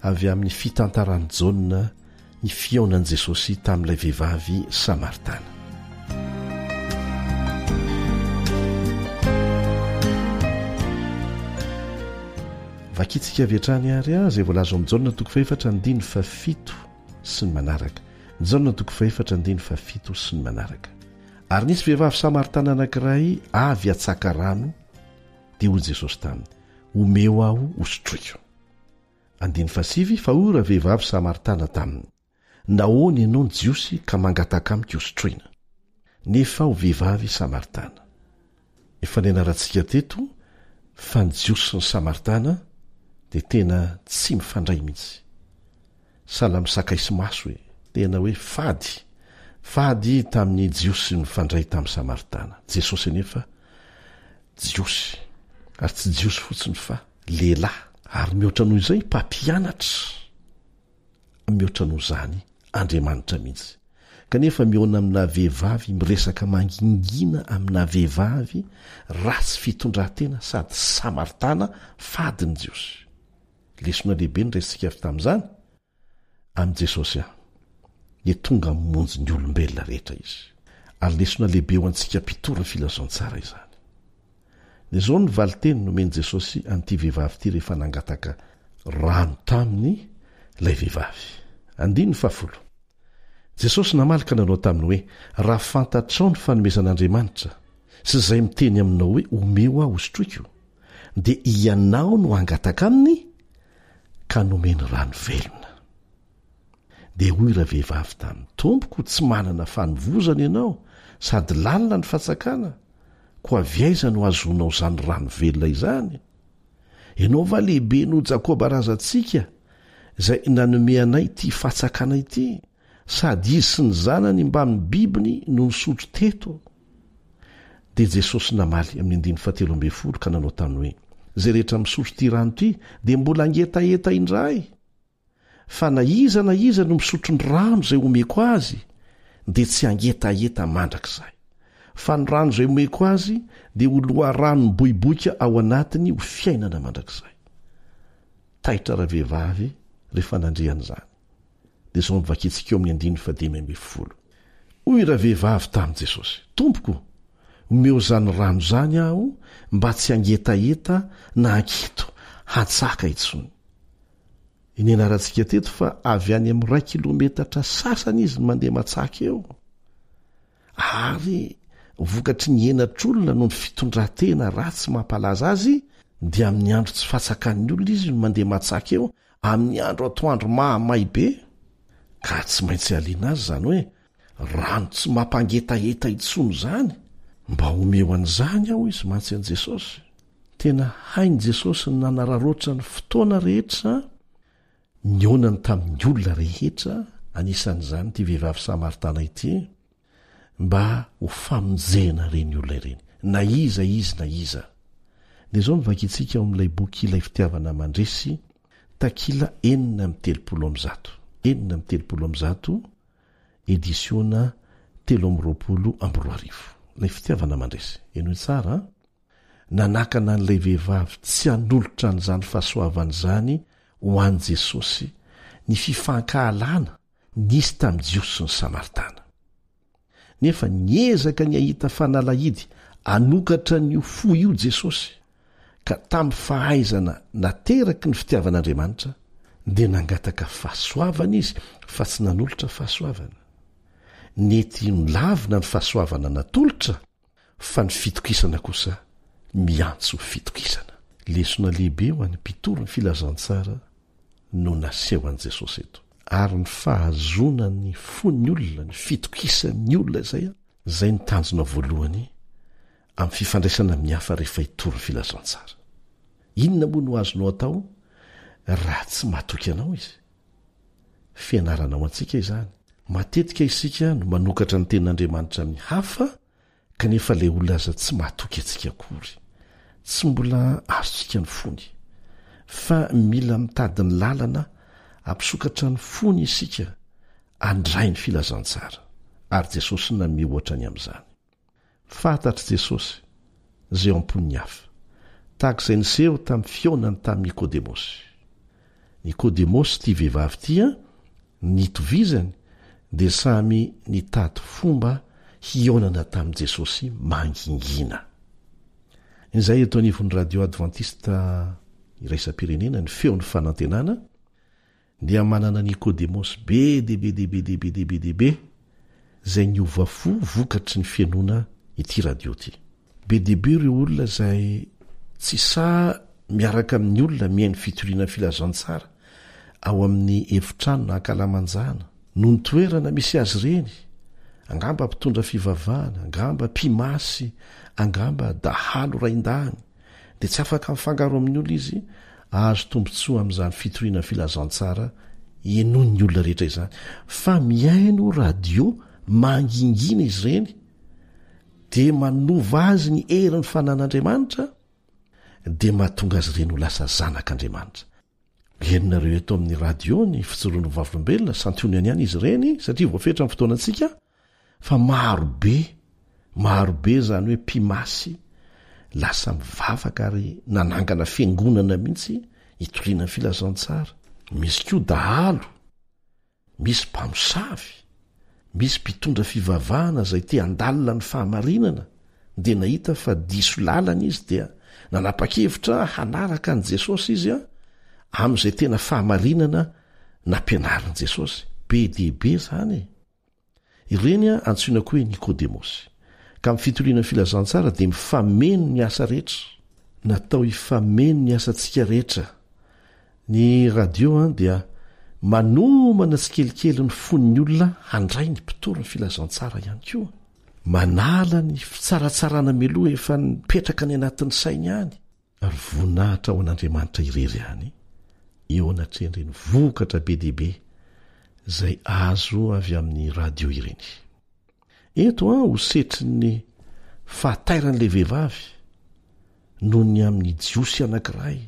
avy amin'ny fitantaran'i Jaona ny fihaonan'i Jesosy tamin'ilay vehivavy samaritana. Vakintsika avy hatrany àry izay voalaza ao amin'ny Jaona toko fahefatra andininy fahafito sy ny manaraka. Jaona toko fahefatra andininy fahafito sy ny manaraka. Ary nisy vehivavy samaritana anankiray avy hatsaka rano, dia hoy Jesosy taminy, Omeo aho hosotroiko. Andininy fahasivy, Fa hoy ravehivavy samaritana taminy, Nahoana ianao no Jiosy ka mangataka amiko hosotroina, nefa aho vehivavy samaritana? Efa nianarantsika teto fa ny Jiosy sy ny Samaritana dia tena tsy mifandray mihitsy. Sahala amin'ny sakay sy maso e! Tena hoe fady, fady tamin'ny Jiosy nifandray tamin'ny Samaritana. Jesosy anefa Jiosy, ary tsy Jiosy fotsiny fa lehilahy, ary mihoatra noho izay, mpampianatra. Mihoatra noho izany, Andriamanitra mihitsy. Kanefa mihaona amina vehivavy miresaka mangingina amina vehivavy ratsy fitondran-tena sady Samaritana fady ny Jiosy. Lesona lehibe no raisintsika avy tamin'izany, Amin'i Jesosy aho, dia tonga hamonjy ny olombelona rehetra Izy. Ary lesona lehibe ho antsika mpitory ny filazantsara izany. Dia izao no valin-teny nomen'i Jesosy an'ity vehivavy ity rehefa nangataka rano taminy ilay vehivavy. Andininy fahafolo. Jesosy namaly ka nanao taminy hoe, Raha fantatrao ny fanomezan'Andriamanitra, sy izay miteny aminao hoe, Omeo aho hosotroiko, dia ianao no hangataka aminy, ka nomeny rano velona. Dia hoy ravehivavy taminy, Tompoko, tsy manana fanovozana ianao, sady lalina ny fatsakana, koa avy aiza no hahazoanao izany rano velona izany? Ianao va lehibe noho Jakoba razantsika, izay nanome anay ity fatsakana ity, sady izy sy ny zanany mbamin'ny bibiny no nisotro teto? Dia Jesosy namaly amin'ny andininy fahatelo ambin'ny folo ka nanao taminy hoe, Izay rehetra misotro ity rano ity dia mbola hangetaheta indray. Fa na iza na iza no misotro ny rano izay omeko azy dia tsy hangetaheta mandrakizay. Fa ny rano izay omeko azy dia ho loharano miboiboika ao anatiny ho fiainana mandrakizay. Taitra ravehivavy rehefa nandre an'izany. Dia izao no vakintsika eo amin'ny andininy fahadimy ambin'ny folo. Hoy ravehivavy tamin'i Jesosy, Tompoko, omeo izany rano izany aho mba tsy hangetaheta na hanketo hantsaka intsony. Nianarantsika teto fa avy any amin'ny iray kilometatra sasany izy no mandeha matsaka eo. Ary vokatry ny henatr'olona noho ny fitondran-tena ratsy mampalaza azy dia amin'ny andro tsy fahatsakan'ny olona izy no mandeha matsaka eo, amin'ny andro atoandro mahamay be. Ka tsy maintsy haliana azy izany hoe rano tsy mampangetaheta intsony izany. Mba omeo an'izany aho izy mantsy an'i Jesosy. Tena hain'i Jesosy ny nanararaotra ny fotoana rehetra nihaonany tamin'ny olona rehetra, anisan'izany ity vehivavy samaritana ity, mba ho famonjena ireny olona ireny, na iza izy na iza. Dia izao no vakintsika ao amin'ilay boky Ilay Fitiavana Mandresy, takila 136. 136, edisiona 2023. Ilay Fitiavana Mandresy. Henoy tsara an! Nanakana an'ilay vehivavy tsy hanolotra an'izany fahasoavana izany ho an'i Jesosy ny fifankahalana nisy tamin'ny Jiosy sy ny Samaritana. Nefa niezaka ny hahita fanalahidy hanokatra an'io fo io Jesosy, ka tamin'ny fahaizana nateraky ny fitiavan'Andriamanitra, dia nangataka fahasoavana izy fa tsy nanolotra fahasoavana. Nety nolavina ny fahasoavana natolotra, fa ny fitokisana kosa miantso fitokisana. Lesona lehibe ho an'ny mpitory ny filazantsara no nasehon'i Jesosy eto. Ary ny fahazoana ny fon'ny olona, ny fitokisan'ny olona izay, izay no tanjona voalohany amin'ny fifandraisana amin'ny hafa rehefa hitory ny filazantsara. Inona moa no azonao atao raha tsy matoky anao izy? Fianarana ho antsika izany. Matetika isika no manokatra ny Tenin'Andriamanitra amin'ny hafa, kanefa ilay olona aza tsy matoky antsika akory. Tsy mbola azontsika ny fony. Fa mila mitady ny lalana hampisokatra ny fony isika handray ny filazantsara. Ary Jesosy nanome ohatra ny amin'izany. Fantatr'i Jesosy izay ao am-pon'ny hafa, tahaka izay niseho tamin'ny fihaonany tamin'i Nikodemosy. Nikodemosy ity vehivavy ity an, nitovizany dia samy nitady fomba hihaonana tamin'i Jesosy mangingina. Izay eto anivon'ny Radio Adventista Iraisam-pirenena, ny Feon'ny Fanantenana, dia manana Nikodemosy be dia be dia be dia be dia be dia be izay niova fo vokatry ny fihainoana ity radio ity. Be dia be ireo olona izay tsy sahy miaraka amin'ny olona mihaino fitoriana filazantsara ao amin'ny efitrano na ankalamanjana noho ny toerana misy azy ireny, angamba mpitondra fivavahana, angamba mpimasy, angamba dahalo raindahiny. dia tsy afaka mifangaro amin'ny olona izy ahazo tombontsoa amin'izany fitoriana filazantsara henoin'ny olona rehetra izany fa mihaino radio mangingina izy ireny dia manova azy ny herin'ny fanan'Andriamanitra dia mahatonga azy ireny ho lasa zanak'Andriamanitra. Henonareo eto amin'ny radio ny fijoroan'ny vavolombelona, santionany ihany izy ireny satria voafetra ny fotoanantsika fa maro be, maro be izany hoe mpimasy lasa mivavaka ary nanangana fiangonana mihitsy hitoriana ny filazantsara. Misy koa dahalo. Misy mpamosavy, misy mpitondra fivavahana izay te handalina ny fahamarinana dia nahita fa diso lalana izy dia. Nanapa-kevitra hanaraka an'i Jesosy izy amin'izay tena fahamarinana nampianarin'i Jesosy. Be dia be izany e! Ireny antsoina koa hoe Nikodemosy. Ka amin'ny fitoriana ny filazantsara dia mifameno ny asa rehetra. Natao hifameno ny asantsika rehetra. Ny radio dia manomana tsikelikely ny fon'ny olona handray ny mpitory ny filazantsara ihany koa. Manala ny fitsaratsarana mialoha efa nipetraka any anatin'ny sainy any. Ary voninahitra ho an'Andriamanitra irery ihany eo anatrehan'ireny vokatra be dia be izay azo avy amin'ny radio ireny. Eto an, ho setrin'ny fahatairan'ilay vehivavy noho ny amin'ny Jiosy anankiray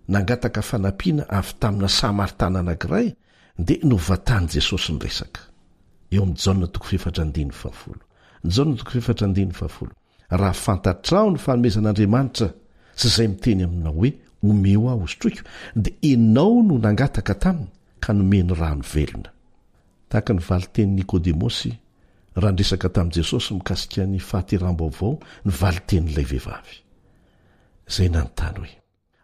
nangataka fanampiana avy tamina Samaritana anankiray dia novantan'i Jesosy ny resaka. Eo amin'ny Jaona toko fahefatra andininy fahafolo. Jaona toko fahefatra andininy fahafolo. Raha fantatrao ny fanomezan'Andriamanitra sy izay miteny aminao hoe, Omeo aho hosotroiko, dia ianao no nangataka taminy ka nomeny rano velona. Tahaka ny valin-tenin'i Nikodemosy raha niresaka tamin'i Jesosy mikasika ny fahateraham-baovao ny valin-tenin'ilay vehivavy, izay nanontany hoe,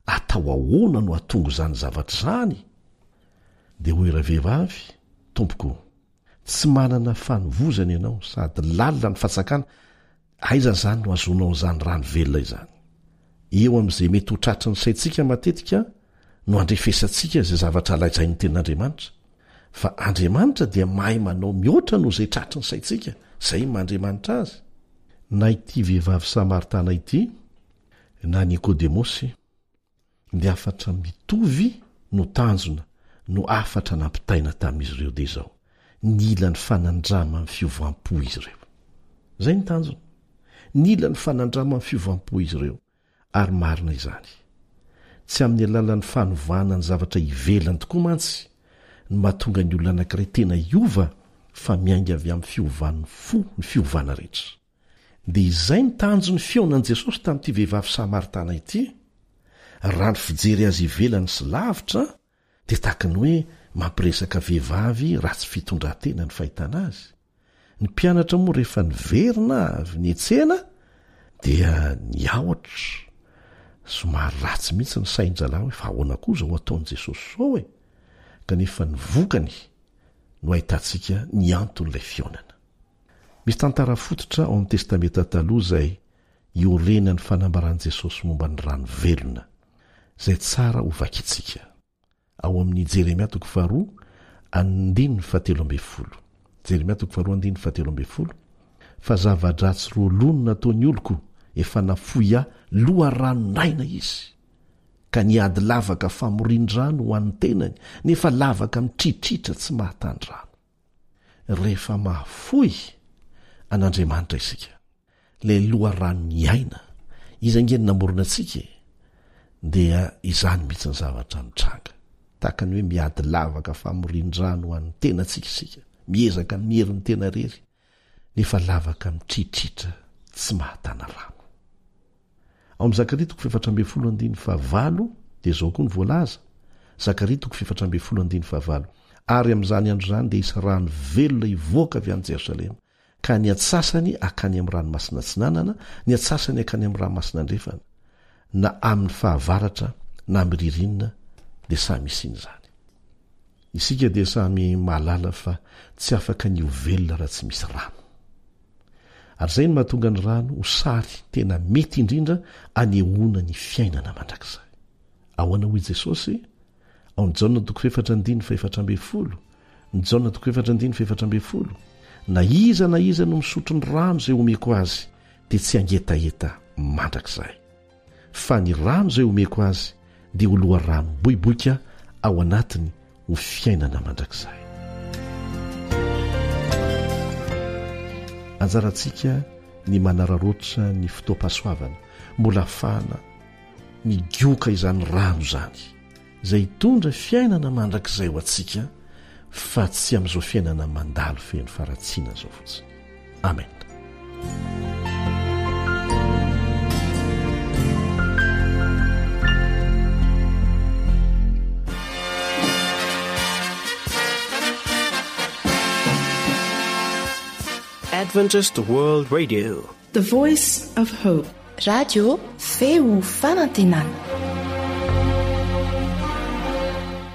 Atao ahoana no hahatonga izany zavatra izany? Dia hoy ravehivavy, Tompoko, tsy manana fanovozana ianao sady lalina ny fatsakana, aiza izany no hahazoanao an'izany rano velona izany? Eo amin'izay mety ho tratry ny saintsika matetika no andrefesantsika izay zavatra lazain'ny Tenin'Andriamanitra, fa Andriamanitra dia mahay manao mihoatra noho izay tratry ny saintsika, izay maha Andriamanitra Azy. Na ity vehivavy Samaritana ity, na Nikodemosy, ny hafatra mitovy no tanjona no hafatra nampitaina tamin'izy ireo dia izao, nila ny fanandraman'ny fiovam-po izy ireo. Izay ny tanjona. Nila ny fanandraman'ny fiovam-po izy ireo, ary marina izany. Tsy amin'ny alalan'ny fanovana ny zavatra ivelany tokoa mantsy no mahatonga ny olona anankiray tena hiova fa miainga avy amin'ny fiovan'ny fo ny fiovana rehetra. Dia izay ny tanjon'ny fihaonan'i Jesosy tamin'ity vehivavy Samaritana ity. Raha ny fijery azy ivelany sy lavitra, dia tahaka ny hoe mampiresaka vehivavy ratsy fitondran-tena ny fahitana azy. Ny mpianatra moa rehefa niverina avy niantsena dia niahotra. Somary ratsy mihitsy ny sain-drahalahy hoe fa ahoana koa izao ataon'i Jesosy izao e? Kanefa ny vokany no ahitantsika ny anton'ilay fihaonana. Misy tantara fototra ao amin'ny Testamenta Taloha izay iorenan'ny fanambaran'i Jesosy momba ny rano velona, izay tsara hovakintsika. Ao amin'ny Jeremia toko faharoa andininy fahatelo ambin'ny folo. Jeremia toko faharoa andininy fahatelo ambin'ny folo, Fa zava-dratsy roa loha no nataon'ny oloko, efa nafoy ahy loharanon'aina izy, ka nihady lavaka famorian-drano ho an'ny tenany, nefa lavaka mitritritra tsy mahatandry-rano. Rehefa mahafoy an'Andriamanitra isika, ilay loharanon'ny aina, Izy ange no namorona antsika e, dia izany mihitsy ny zavatra mitranga. Tahaka ny hoe miady lavaka famorian-drano ho an'ny tenantsika isika, miezaka amin'ny herin'ny tena irery, nefa lavaka mitritritra tsy mahatana rano. Ao amin'ny Zakaria toko fahefatra ambin'ny folo andininy fahavalo dia izao koa no voalaza, Zakaria toko fahefatra ambin'ny folo andininy fahavalo, Ary amin'izany andro izany dia hisy rano velona hivoaka avy any Jerosalema, ka ny antsasany hakany amin'ny ranomasina atsinanana, ny antsasany hakany amin'ny ranomasina andrefana, na amin'ny fahavaratra na amin'ny ririnina dia samy hisiana izany. Isika dia samy mahalala fa tsy afaka ny ho velona raha tsy misy rano. Ary izay no mahatonga ny rano ho sary tena mety indrindra anehoana ny fiainana mandrakizay. Ahoana hoy Jesosy? Ao ny Jaona toko fahefatra andininy fahefatra ambin'ny folo, ny Jaona toko efatra andininy fahefatra ambin'ny folo, Na iza na iza no misotro ny rano izay omeko azy dia tsy hangetaheta mandrakizay. Fa ny rano izay omeko azy dia ho loharano miboiboika ao anatiny ho fiainana mandrakizay. Anjarantsika ny manararaotra ny fotoam-pahasoavana mbola afahana migoka izany rano izany, izay hitondra fiainana mandrakizay ho antsika fa tsy amin'izao fiainana mandalo feno faharatsiana izao fotsiny. Amen. Adventist World Radio The Voice of Hope. Radio Feo Fanantenana.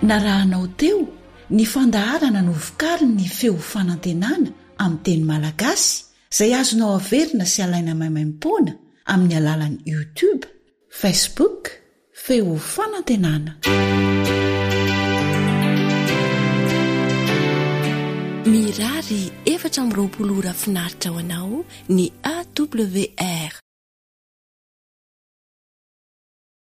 Narahanao teo ny fandaharana novokarin'ny Feo Fanantenana amin'ny teny malagasy izay azonao averina sy alaina maimaimpoana amin'ny alalan'ny YouTube, Facebook, Feo Fanantenana. Mirary 24 ora finaritra ho anao ny AWR.